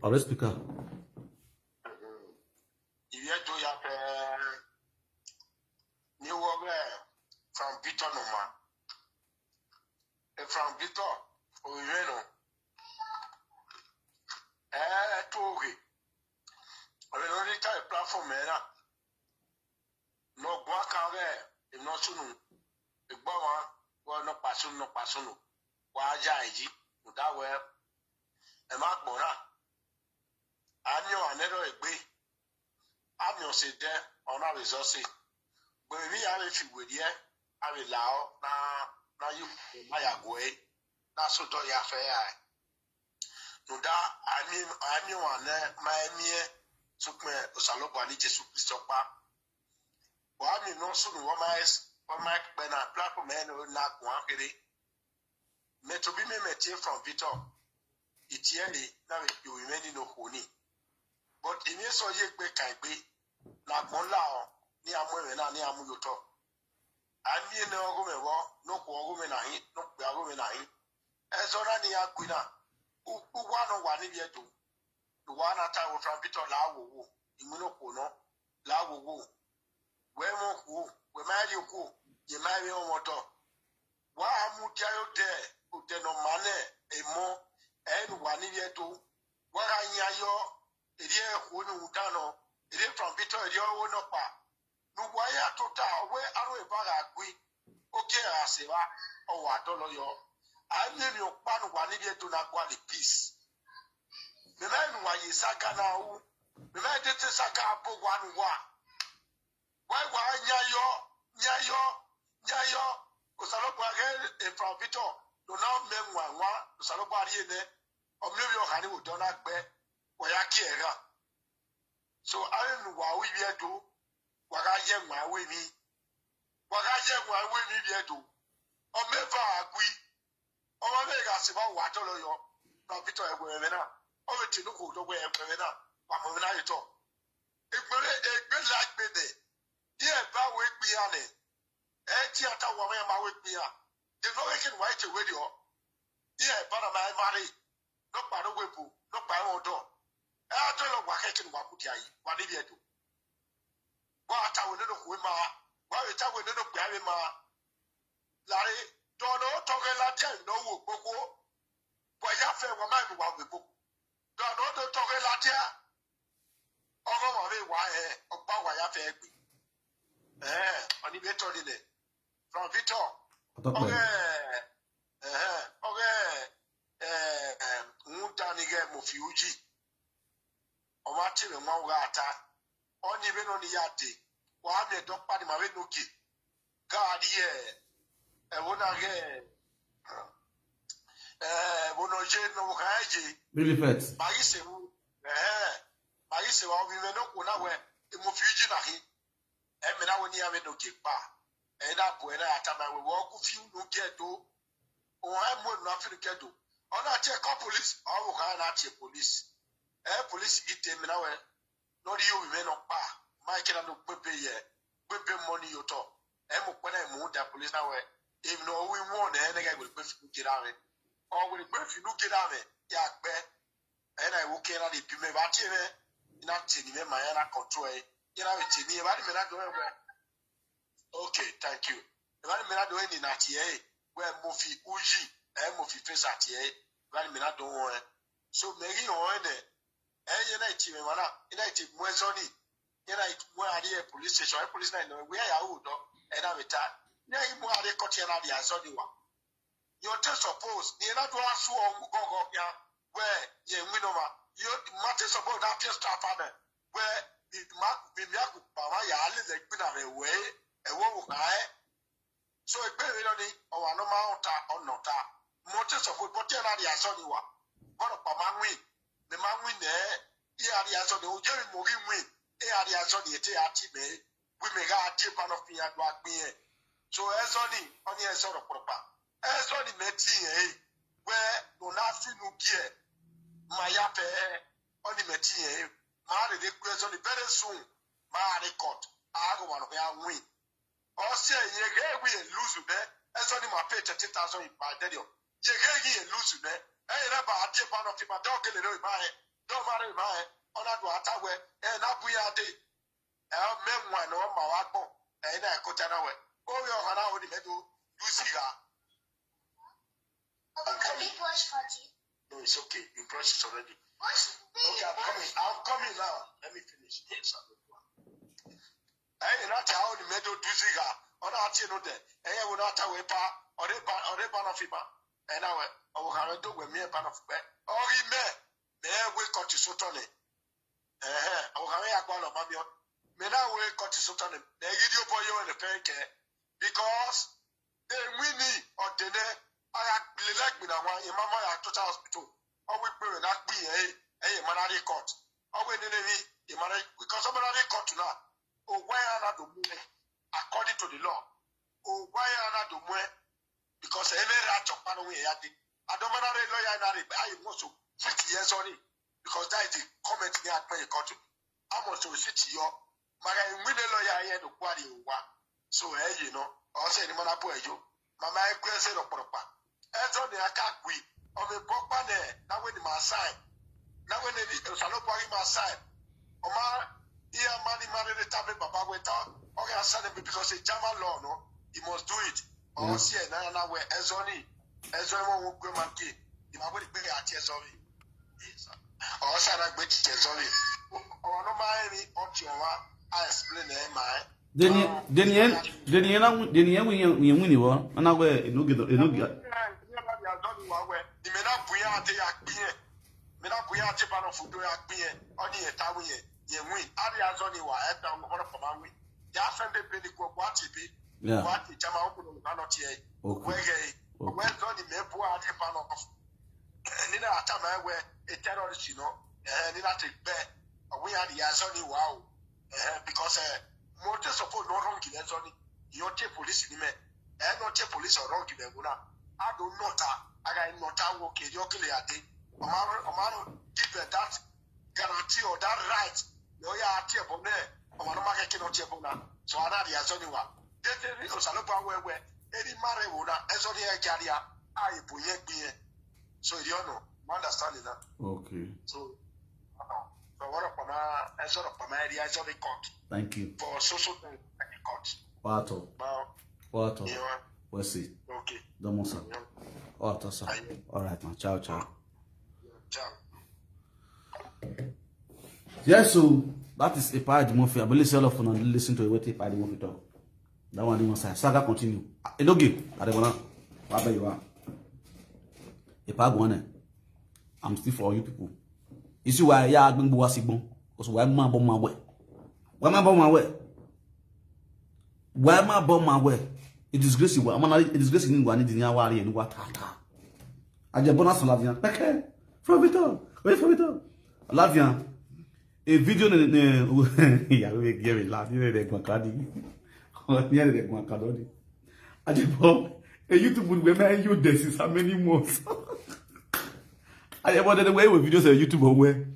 Or speaker? If you do your new work from Victor Noma, from Victor Oyeno, eh, Toge, I will only tell a platform, eh, no gua kave, if not soon, a bawa, well, no passion, no passion, why, Jaiji, that well, a Mark Bona. Amio anero egbe. Amio se de ona resource. Gbe mi ya le fi we die. Ave lao na na yu ma ya gwe. Na so do ya fe ya. No da ami ami wane ma emie. Sukme osalobo ani Jesu Kristo pa. Wa mi no sunu wa ma es wa ma pe na platform e no na kwa kere. Me to be me me tie from Victor. Itiele na me yo me ni no honi. But imi so ye gbe kai gbe na gbon la o ni amu me na ni amu yo to. Ami ne ogo me wo no ko ogo me na hin no pe ogo me na hin. E so na ni akui na. U u wa no wa ni bi eto. Lu wa na ta wo from Victor la wo wo. Imi no ko no la wo wo. We mo ko we ma ri ko ye ma ri o mo to. Wa amu dia yo de o de no mane e mo e nu wa ni ye to. Wa ra nya yo e ri e ko ni u da no e ri from Victor e ri o no pa. Nu wa ya to ta we aro e ba ga gui. O ke a se wa o wa to lo yo. A ni mi o pa nu wa ni ye to na kwa le peace. Me ma nu wa ye saga na u. Me ma de te saga abo wa nu wa. Why wa nya yo nya yo nya yo. Osalopo age Efran Victor, no na me nwa nwa, Osalogba ri ene, omi obi ọha ni wo dọ na gbe, wa ya ki ẹgha. So, aye nu wa wi bi ẹdo, wa gha ye nwa we mi, wa gha ye nwa we mi bi ẹdo, ọmeva agui, ọmọ me gha se va wa dọlọ yọ, Efran Victor ẹgwẹ mẹ na, ọ vbe te nuko dọgbe ẹgwẹ mẹ na, wa mọ mẹ na ye tọ. Egbere, egbe la egbe nẹ, iye ba we gbe iran nẹ, ẹ ti ata wa ma we gbe iran, de no we ke wa te we dio, iye ba na ma e ma re, no kpa no we bu, no kpa ẹmwẹ ọdọ. Ẹ a dọlọ wa khẹke ne wa mudia yi, wa ni vbiẹ do. Wa ta wẹ nene okhuo ma, wa vbe ta wẹ nene okpia vbe ma. Lare, dọnọ otọ ghẹ ladian ne ọ ru okpokhuo. Wa ya fẹ, wa ma ru wa vbe kpokhuo. Dọnọ otọ ghẹ ladian. Ọghe ọmwa vbe wa hẹ, ọgba wa ya fẹ egbe. Ẹ, ọni vbe tọ nene. From Victor. Ọtọkpẹ. Ọghe, ẹhẹn, ọghe, ẹ, ẹ, rhunmwuda ni ghẹ Mofi Uji. Ọ ma tie mwẹ wan gha ta. Ọni vbene ọni ya dee, wa miẹn ẹdẹ ọkpa ni ma vbe ne ogie. Gari ẹ, ẹvbo na ghẹ, ẹ, ẹvbo ne ọ ye ne ọvbokhan ye. Prefect. Ma ghi se vbe, ẹhẹn, ma ghi se vbe ovbi mwẹ ne okhuo na wẹ, Mofi Uji na khin. Ẹ mẹ na wẹ ne iran vbe ne ogie kpa. Ẹ na bu ẹre na ya tama wẹ, wẹ ọ gu fi unu gie do. Ohan mu enu na fi unu gie do. Ọ na tie call police, ọ vbe ohan na tie police. Ẹ police ghi te mẹ na wẹ, ne ọ rhie ovbi mwẹ nọkpa. Ma eke na do gbebe ye, gbebe money ye otọ. Ẹ mu ukpẹ na mu da police na wẹ, emwi ne ọ ru iwọnẹ nẹ, ghẹ wẹ egbe fi unu gie ra mwẹ. Ọ wẹ egbe fi unu gie ra mwẹ, ya gbe. Ẹ na, ẹvbo ke na de bi mẹ vbe a tie mwẹ, I na tie ni mwẹ ma, ya na control ẹre. Ya na vbe tie ni, evba ni mẹ na do mwẹ wẹ. Okay, thank you. Evba ni mẹ na do ni na tie ẹre, wẹ Mofi Uji, ẹ Mofi Fesa tie ẹre. Evba ni mẹ na do wọn ẹn. So, mẹ ghi họn ẹn nẹ, ẹ ye na tie mwẹ emwa na, I na tie mu ẹzọ ni, ye na mu a rrie police station, ẹ police na nọ, wẹ ya ru odọ, ẹ na vbe ta. Ne I mu a rrie court, ya na rrie ẹzọ ni wa. Your taste suppose, ne na do asu ọ ghọghọ khian, wẹ, ye win ọmwa. Your ma taste suppose na taste trap nẹ, wẹ, bi ma, bi mia ku kpa mwa ya lele ẹgbina rẹ wẹ, ẹ wẹ ọvbokhan ẹ. So, egbe vbe nọ ni, ọmwa nọ ma ota, ọ nọ ta. Mọ taste suppose, but ya na rrie ẹzọ ni wa. Gọnọ kpa ma win, mẹ ma win nẹ, I a rrie ẹzọ ni, oye vbe mu ghi win, I a rrie ẹzọ ni, e te a ti mẹ, wẹ mẹ gha die eba nọ fi iran do a gbe irẹn. So, ẹzọ ni, ọni ẹzọ rọ kpọrọkpa. Ẹzọ ni mẹ tie irẹn re, wẹ, ne ọ na fi unu gie, ma ya fẹ, ọni mẹ tie irẹn re. Ma rherhe gbe ẹzọ ni very soon, ma rrie court, a gha ọmwa ne ọ khian win. Ọ sẹ, ye ghẹ wẹ ye lose nẹ, ẹzọ ni ma pay thirty thousand in my deriọ. Ye ghẹ ghi ye lose nẹ, ẹ i re ba a die eba nọ fi ma, de ọ gele rre ma hẹ, de ọ ma rre ma hẹ, ọ na do a ta wẹ, ẹ na bu iran dee. Ẹ, mẹ wan ne ọ ma vbe agbọn, ẹ i na ẹkota na wẹ, ovbi ọhan na ho ne mẹ do, do sigha. Uncle, can we brush for you? No, it's okay. You brush it already. Brush it. Okay, I'm coming. I'm coming now. Let me finish. Yes, I'm going. Ẹ i na ta ho ne mẹ do, do sigha. Ọ na tie nodẹ. Ẹ i ẹvbo na ta wẹ pa. Ọ rre ba, ọ rre ba nọ fi ma. Ẹ na wẹ, ọvbokhan mwẹ do wẹ miẹn eba nọ fi kpẹ. Ọ ghi mẹ, mẹ wẹ court sẹ otọ nẹ. Ẹhẹn, ọvbokhan mwẹ ya gualọ ma miẹn. Mẹ na wẹ court sẹ otọ nẹ. Mẹ ghi rhie obọ ye ruẹ nẹ pẹrẹn kẹ. Because ewinni ọ de nẹ, a ya lele ẹgbin na wan, emama ya tota hospital. Ọ wẹ ikpe mwẹ na kpe irẹn re, ẹ i ye ma na rrie court. Ọ wẹ nene emwi, emama, because ọ ma na rrie court na, owa iran na do mu ẹn, according to the law. Owa iran na do mu ẹn, because ẹ i mwẹ rre achọ ọkpa ne ọ wẹ iran ya dee. And ọ ma na rre lawyer na rre, a i must to fit ye ẹzọ ni, because that is the comment ne a gbẹn ye court. A must to fit yọ. Ma gha winne lawyer, irẹn do gualọ owa. So, ẹ i ye nọ, ọ sẹ ne ima na bu ẹre yo. Ma ma i gu ẹzọ rọ kpọrọkpa. Ẹzọ ne a ka gui, ọ vbe bọ ọkpa nẹ, na wẹ ne ima sign. Na wẹ ne Osanobua ghi ima sign. Ọ ma, iran ma ni ma rere tama baba wẹ ta, ọ ghi a sign because a German law nọ, he must do it. Ọ si ẹre na, na wẹ ẹzọ ni, ẹzọ ẹmwẹ ọmwa ugbẹn ma ke, ima wẹ ne egbe a tie ẹzọ vbe. Ọ sa na gbe tie ẹzọ vbe. Ọ nọ ma rẹn emwi, ọ tie ọmwa, a explain ẹ ma ẹ. Deni, deni, deni, na, deni, ẹ wẹ, wẹ, wẹ ni vbọ, ọ na wẹ, enogie, enogie. Imẹ na bu iran dee ya gbe irẹn. Imẹ na bu iran dee eba nọ fi udo ya gbe irẹn. Ọni irẹn ta wẹ irẹn, irẹn win. A rrie azọ ni wa, ẹ ta wẹ ọmọ nọ kpama win. Ya fẹn bebe ni kuẹ gua tie ebe. Yeah. What the Jama open on the ballot here? Okay. Where he, Okay. where Johnny Mepua at the ballot? Nina Atama, where a terrorist, you know, eh, Nina take bear. We are the Azoni, wow. Eh, because eh, more to support no wrong in Azoni. You take police in him. Eh, not take police or wrong in Azoni. I don't know that. I got not that work. You're clear. Omaro, Omaro, give that guarantee or that right. No, yeah, I tell you, but no, Omaro, my kid, not tell you now. So I not the Azoni, wa. They, they, Osalopa, where, where, any Mare, wona, Azoni, Jaria, I, Buye, Buye. So you don't know. My understanding now. Okay. So, uh, so what up, Pama? I sort of Pama area, I sort of court Thank you. for social thing, I court. Wato. But Wato. You know, Wesi. Okay. Domosa. Wato, sir. All right, man. Ciao, ciao. Ciao. Yes, so that is Epa Edimofi. I believe all of you listen to what Epa Edimofi talk. That one, the one side. Saga continue. Edoge, Adebona. Whatever you are. Epa Guane. I'm still for you people. You see why? Yeah, I bring Boa Sigbon. Because why my bomb my way? Why my bomb my way? Why my bomb my way? It disgrace you. I'm not, it disgrace you. Why did you worry and what? Ajebona Salavian. Okay. From it all. Wait from it all. Lavian. A video ne ne yeah, we get it laugh. You dey go kadi. You dey go kadodi. Ajebo, a YouTube would be my you this is how many months. Ajebo, the way we videos on YouTube on where?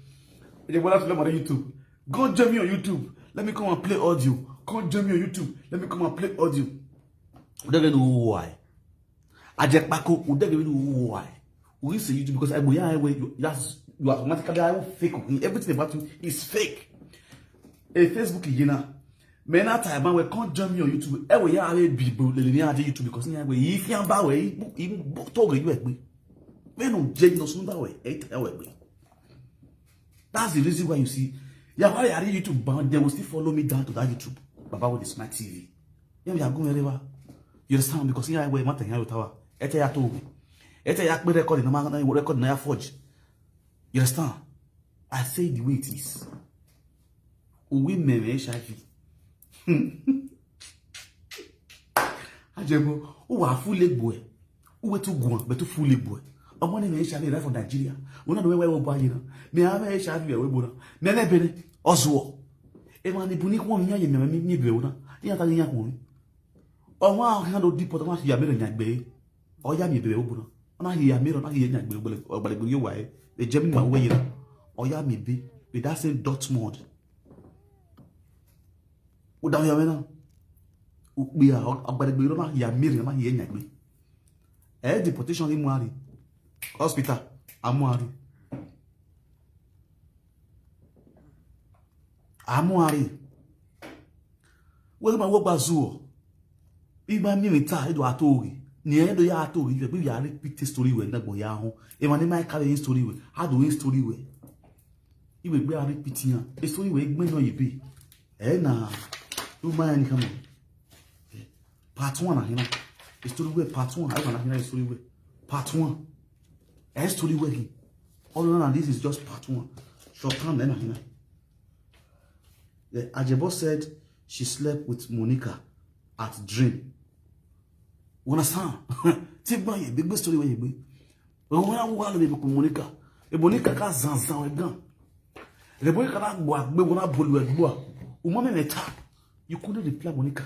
Ajebo, that's not YouTube. Go join me on YouTube. Let me come and play audio. Come join me on YouTube. Let me come and play audio. We don't know why. Ajepako, we don't even know why. We say YouTube because I go yeah, you, you, you are automatically I fake. Everything about you is fake. A Facebook, you know. Men at time we can't join me on YouTube. I will yeah, I will be bro. Let me add YouTube because yeah, we if you are we even talk you we. Men no judge no soon that way. Eight we. That's the reason why you see. Yeah, why are YouTube bound? They will still follow me down to that YouTube. Baba with the smart T V. Yeah, we are going wherever. You understand? Because yeah, we matter here tower. Ete ya to. Ete ya pe record na ma record na ya forge. You understand? I say the way it is. We men H I V. Ajebo, who are full leg boy? Who were too go, but too full leg boy. Ọmọ ni H I V right from Nigeria. We not the way we buy you. Me have H I V we boy. Me le bene. Ozuo. E ma ni buni ko mi ya ye me mi be wona. Ya ta ya ko. Ọmọ ahụ ha do deport ma ya mere nya gbe. Oya mi be wo boy. Ona hi ya mere na hi ya nya gbe ogbele ogbele gbe yo wa e. E je mi ma we yi. Oya mi be. Be that same Dortmund. Uda ya mena. Ukpia agbadegbe na ya mere na ya nya gbe. Eh, deportation ni Muari. Hospital Amuari. Amuari. Wele ma wo gba zuo. Iba mi mi ta edo atori. Ni edo ya atori, you be ya repeat story we na gbo ya ho. E ma ni ma carry story we. How do we story we? Iwe gbe a repeat ya. E story we gbe no ibe. Eh na. Do my any come. Part one na hina. E story we part one. I na hina story we. Part one. E story we. All na this is just part one. Short time na hina. Yeah, Ajebo said she slept with Monica at dream. You understand? Take by a big story where you be. But when I walk with Monica, a Monica ka zan zan we gan. The Monica na gbo agbe wona bolu egbo. Umame me ta. You couldn't reply Monica.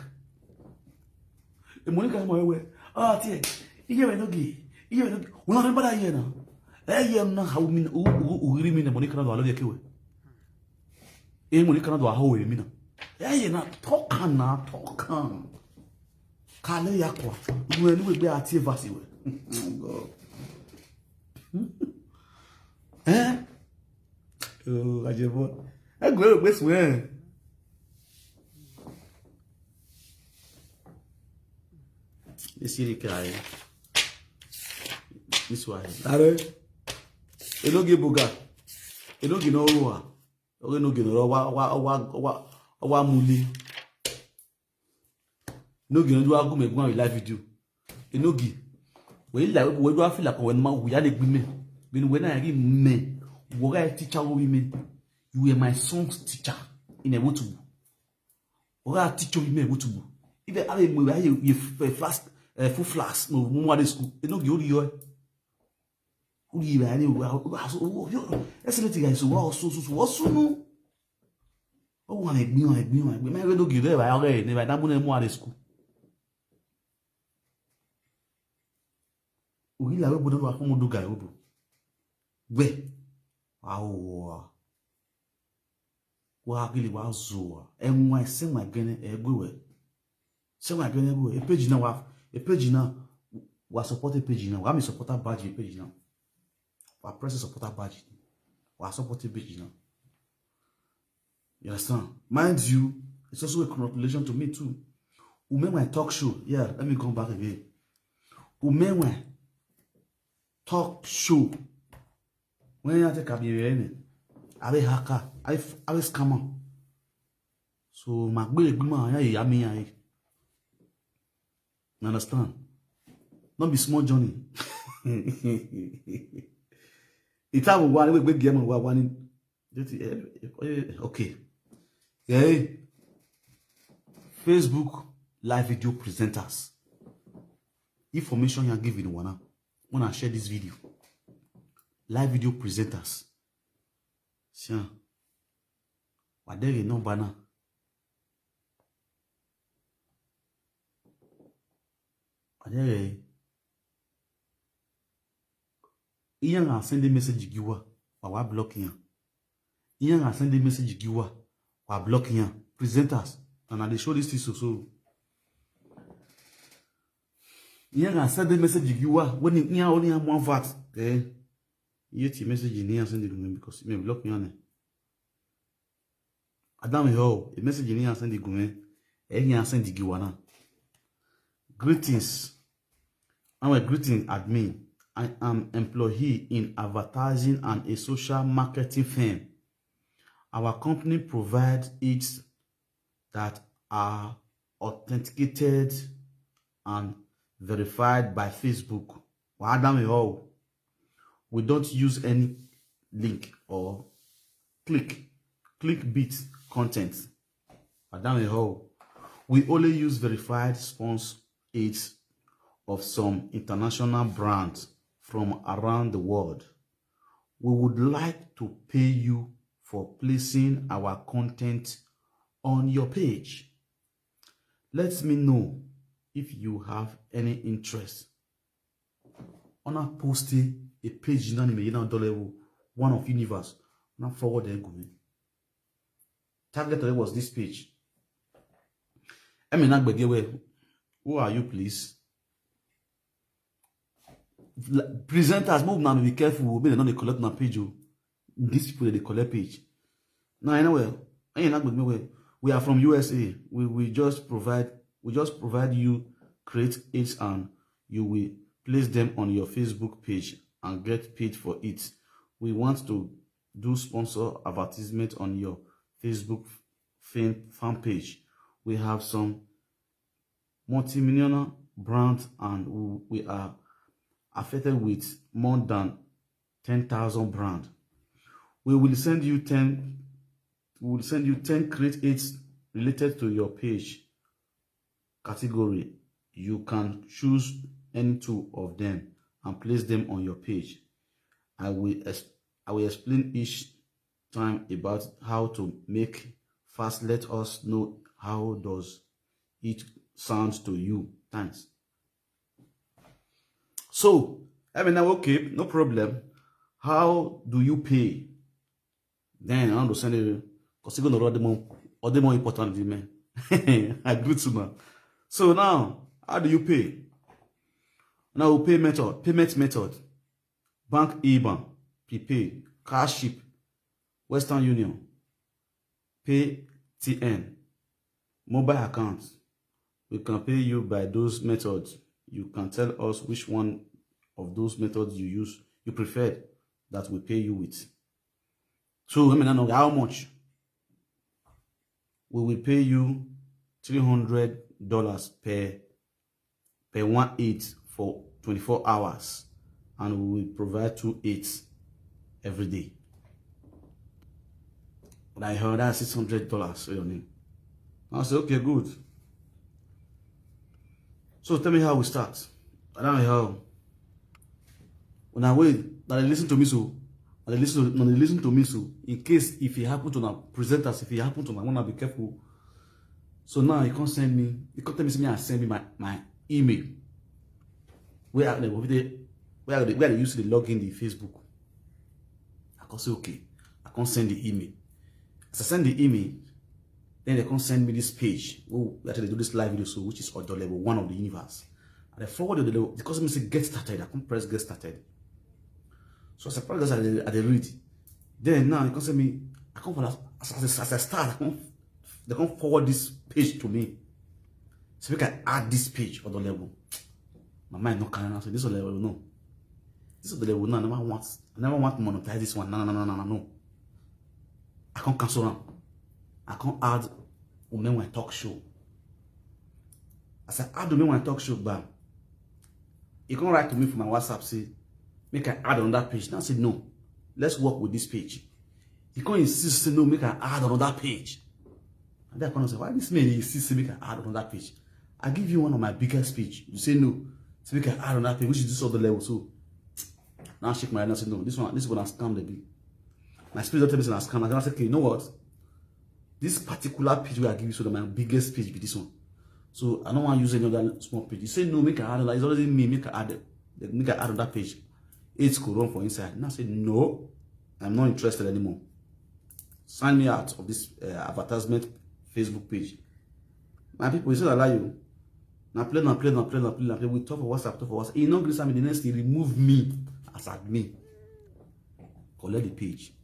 E Monica mo we. Ah, tie. Iye we no gi. Iye we no gi. Una remember that year now. Eh, year na how mi u u u mi na Monica na do alo ye kewe. E Monica na do aho we mi na. Eh, ye na talk am na talk am. Kale ya kwa. Mo ni we gbe ati verse we. Oh God. Eh? Oh, Ajebo. E gbe gbe swear. Isiri kai. This way. Are. Enogi buga. Enogi no wa. Oge no gi no wa wa wa wa wa muli. No gi no wa gume gwa live video. Enogi. We la we do feel like when ma we ya le gbi me. When when I give me. Wo ga teacher wo me. You were my son's teacher in a wotubu. Oga teacher me wotubu. If Abe mo ba ye flask, eh, full flask no mo wa de school. E no gi ori yo. Ori ba ni wa so yo. Ese le ti ga so wa so so wa so no. O wa le gbin, wa le gbin, wa le gbin. Me we no gi de ba ore ni ba da mo ne mo wa de school. Ori la we bo do wa ko mo do ga we bo. We. Wa o wa. Wa gili wa zo wa. E nwa se nwa gene e gbe we. Se nwa gene e gbe we. E page na wa, e page na wa support e page na. Wa mi supporter badge e page na. Wa press supporter badge. Wa support e page na. You understand? Mind you, it's also a congratulation to me too. Umenwe talk show. Yeah, let me come back again. Umenwe talk show. When you take a be any, I be hacker, I be scammer. So my gbele gbima ya ya mi ya. You understand? Not be small journey. It's how we want we get money we want. Okay. Yeah. Facebook live video presenters. Information you are giving one. When I share this video, live video presenters. Sian. Wa de re number na. Wa de re. Iyan ga send a message gi wa. Wa wa block yan. Iyan ga send a message gi wa. Wa block yan. Presenters. And I dey show this thing so so. Iyan ga send a message gi wa. When iyan only have one vat. Eh. Iye ti message ni iyan send to me because me block yan. Adam yo, a message ni iyan send to me. Eh, iyan send gi wa na. Greetings. I'm a greeting admin. I am employee in advertising and a social marketing firm. Our company provides aids that are authenticated and verified by Facebook. Wa da mi ho. We don't use any link or click clickbait content. Wa da mi ho. We only use verified sponsor aids of some international brands from around the world. We would like to pay you for placing our content on your page. Let me know if you have any interest. Ona post a page na ni me na dole wo one of universe. Na forward e go me. Target was this page. I mean, who are you, please? Presenters, move now, be careful. Maybe they don't collect na page. These people they collect page. Now, anyway, we are from U S A. We, we just provide we just provide you create aids and you will place them on your Facebook page and get paid for it. We want to do sponsor advertisement on your Facebook fan, fan page. We have some multimillionaire brands and we, we are affected with more than ten thousand brands. We will send you ten we will send you ten create aids related to your page category. You can choose any two of them and place them on your page. I will I will explain each time about how to make fast. Let us know how does it sound to you. Thanks. So, I mean, now, okay, no problem. How do you pay? Then I want to send it because even the more or the more important than me. I agree to now. So now, how do you pay? Now we pay method, payment method, bank IBAN, prepaid, cash chip, Western Union, pay T N, mobile account. We can pay you by those methods. You can tell us which one of those methods you use, you preferred that we pay you with. So let me know how much. We will pay you three hundred dollars per per one aid for twenty-four hours, and we will provide two aids every day. But I heard that six hundred dollars for your name. I said, okay, good. So tell me how we start. I don't know how. Una wait, now they listen to me so. Now they listen to, now they listen to me so. In case if it happen to now presenters, if it happen to now, wanna be careful. So now you can't send me. You can't tell me, send me and send me my, my email. Where I where I where I use the login the Facebook. I can say okay. I can't send the email. As I send the email, then they can send me this page. Oh, that they do this live video, so which is Odo level one of the universe. And I forward the level because me say get started. I can press get started. So as I press, I dey, I dey read. Then now you can send me. I come for as, as, as I start. I come, they come forward this page to me. So we can add this page Odo level. My mind not carrying out. So this Odo level no. This Odo level no. I never want. I never want to monetize this one. No, no, no, no, no, no. I can't cancel them. I can't add Umenwe Talk Show. As I add Umenwe Talk Show, bam. He can't write to me for my WhatsApp, say, make I add on that page. Now I say, no, let's work with this page. He can't insist, say, no, make I add on that page. And then I come say, why this man insist, say, make I add on that page? I give you one of my biggest page. You say, no, so make I add on that page, which is this Odo level. So now I shake my head and say, no, this one, this one has scam the bill. My spirit don't tell me say na scam. I say, okay, you know what? This particular page where I give you so that my biggest page be this one. So I don't want to use any other small page. You say no, make I add. It's already me, make I add. Make I add on that page. It's go run for inside. And I say no, I'm not interested anymore. Sign me out of this uh, advertisement Facebook page. My people, you say I lie you. Now play, now play, now play, now play, now play. We talk for WhatsApp, talk for WhatsApp. He not gree me. The next thing, remove me as admin. Collect the page.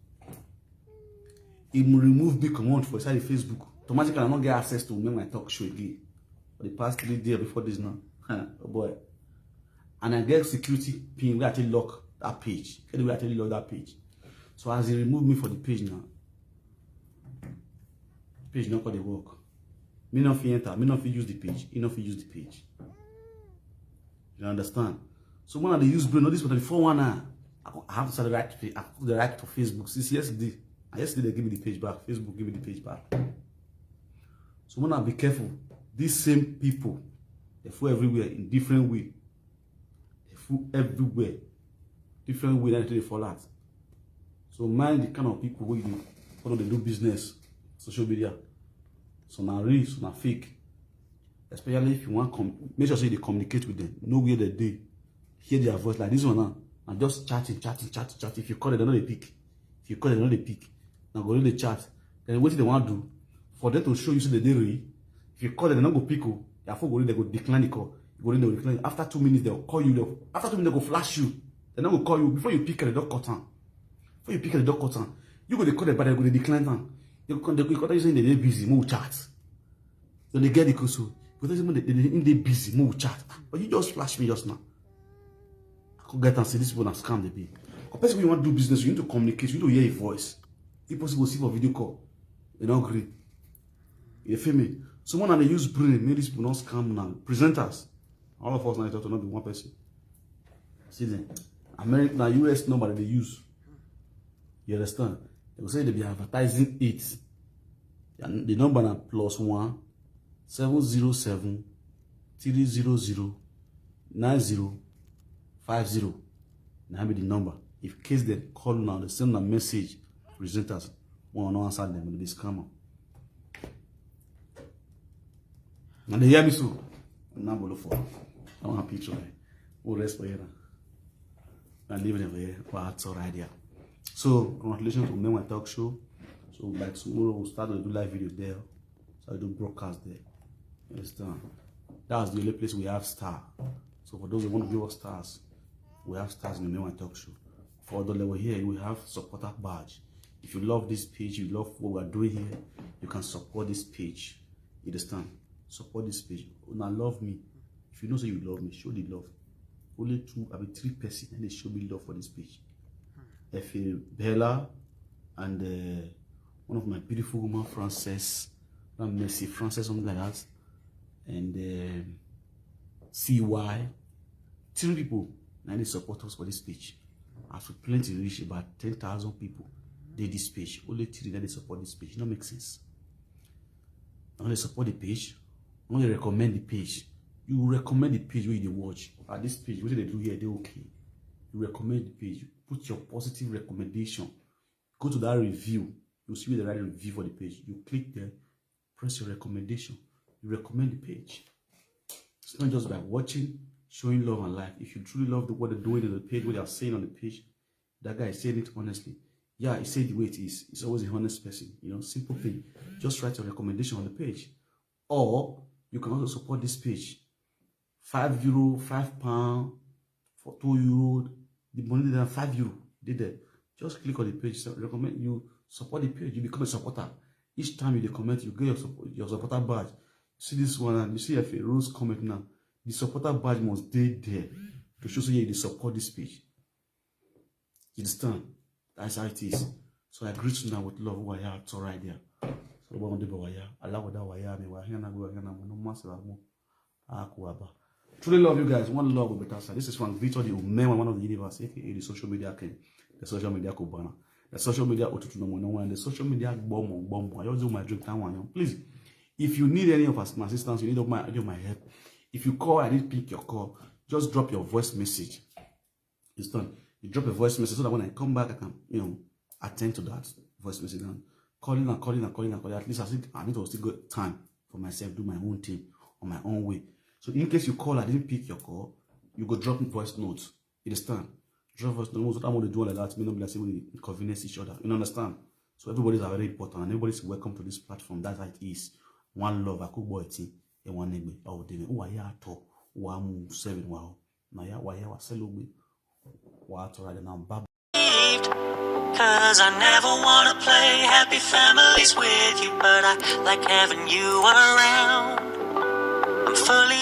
He remove me command for inside the Facebook. Automatically, I don't get access to make my talk show again. For the past three days, before this now. Oh boy. And I get security pin where I take lock that page. Anyway, I take lock that page. So as he remove me for the page now, page not call the work. Me not fit enter, me not fit use the page, he not fit use the page. You understand? So when I dey use brain, all this one, the four one now, I have to start the right to, I put the right to Facebook since yesterday. And yesterday they give me the page back. Facebook give me the page back. So when I be careful, these same people, they fool everywhere in different way. They fool everywhere. Different way that they fall out. So mind the kind of people who you follow, they do business, social media. So now real, so now fake. Especially if you want to make sure so you communicate with them. Know where they do. Hear their voice like this one now. And just chatting, chatting, chatting, chatting. If you call them, they know they pick. If you call them, they know they pick. Now go in the chat. Then what do they want to do? For them to show you so they dey real. If you call them, they not go pick you. Your phone go ring, they go decline the call. You go ring, they go decline. After two minutes, they'll call you. They'll, after two minutes, they go flash you. They not go call you. Before you pick, they don't cut on. Before you pick, they don't cut on. You go, they call them, but they go, they decline them. They go, they go call you saying they dey busy, more chat. Then they get the call, so you go tell them they, they, they busy, more chat. But you just flash me just now. I could get and see this people and scam the be. Because when you want to do business, you need to communicate, you need to hear a voice. People will see for video call. They don't agree. You feel me? Someone that they use brain, make these people not scam now. Presenters. All of us now talk to not be one person. See them. America, now U S number that they use. You understand? They will say they be advertising it. And the number now plus one seven zero seven three zero zero nine zero five zero. Now be the number. If case they call now, they send a message. Presenters, one no answer them, they scam am. And they hear me so. Now bolo for. I want a picture. Who rest for here now? I live in here. Well, that's all right there. So congratulations to me, my talk show. So by tomorrow we'll start to do live video there. So I do broadcast there. You understand? That's the only place we have star. So for those who want to give us stars, we have stars in the Mewa Talk Show. For the level here, we have supporter badge. If you love this page, you love what we are doing here, you can support this page. You understand? Support this page. Una love me. If you know say you love me, show the love. Only two, I mean three person, and they show me love for this page. Efe Bella and uh, one of my beautiful woman, Frances, not Mercy, Frances, something like that, and um, C Y. Three people now they support us for this page. As we plenty reach about ten thousand people, they this page. Only three that they support this page. It no make sense. Now they support the page. Now they recommend the page. You recommend the page where you dey watch. At this page, what they do here, they okay. You recommend the page. You put your positive recommendation. Go to that review. You see the right review for the page. You click there, press your recommendation. You recommend the page. It's not just by watching, showing love and like. If you truly love the, what they're doing on the page, what they are saying on the page, that guy is saying it honestly. Yeah, he said the way it is. He's always a honest person. You know, simple thing. Just write a recommendation on the page. Or you can also support this page. Five euro, five pound, for two euro. The money than five euro. Did there. Just click on the page. So recommend you support the page. You become a supporter. Each time you dey comment, you get your support, your supporter badge. See this one, and you see if a rose comment now. The supporter badge must be there to show say you support this page. You understand? That's how it is. So I greet you now with love. Waya, it's all right there. So the one dey waya. Allow that waya. Me waya na go waya na mo no mas la mo. Akuaba. Truly love you guys. One love with better side. This is Frank Victor, the Omewa, one of the universe, aka the social media king, the social media Cubana, the social media Otutu no one, the social media Bomo Bomo. I just do my drink time one. Please, if you need any of us, my assistance, you need of my, any of my help. If you call, I didn't pick your call. Just drop your voice message. It's done. You drop a voice message so that when I come back, I can, you know, attend to that voice message and calling and calling and calling and calling. At least I think I need to still get time for myself, do my own thing on my own way. So in case you call, I didn't pick your call, you go drop voice notes. You understand? Drop voice notes. What I want to do like that, may not be like say we inconvenience each other. You understand? So everybody's very important and everybody's welcome to this platform. That's how it is. One love, I could boy thing, and one nigga. Oh, they who are here at all? Who are move seven? Wow. Now, yeah, why, yeah, why, sell away? Why, to right now, bye. Cause I never wanna play happy families with you, but I like having you around. I'm fully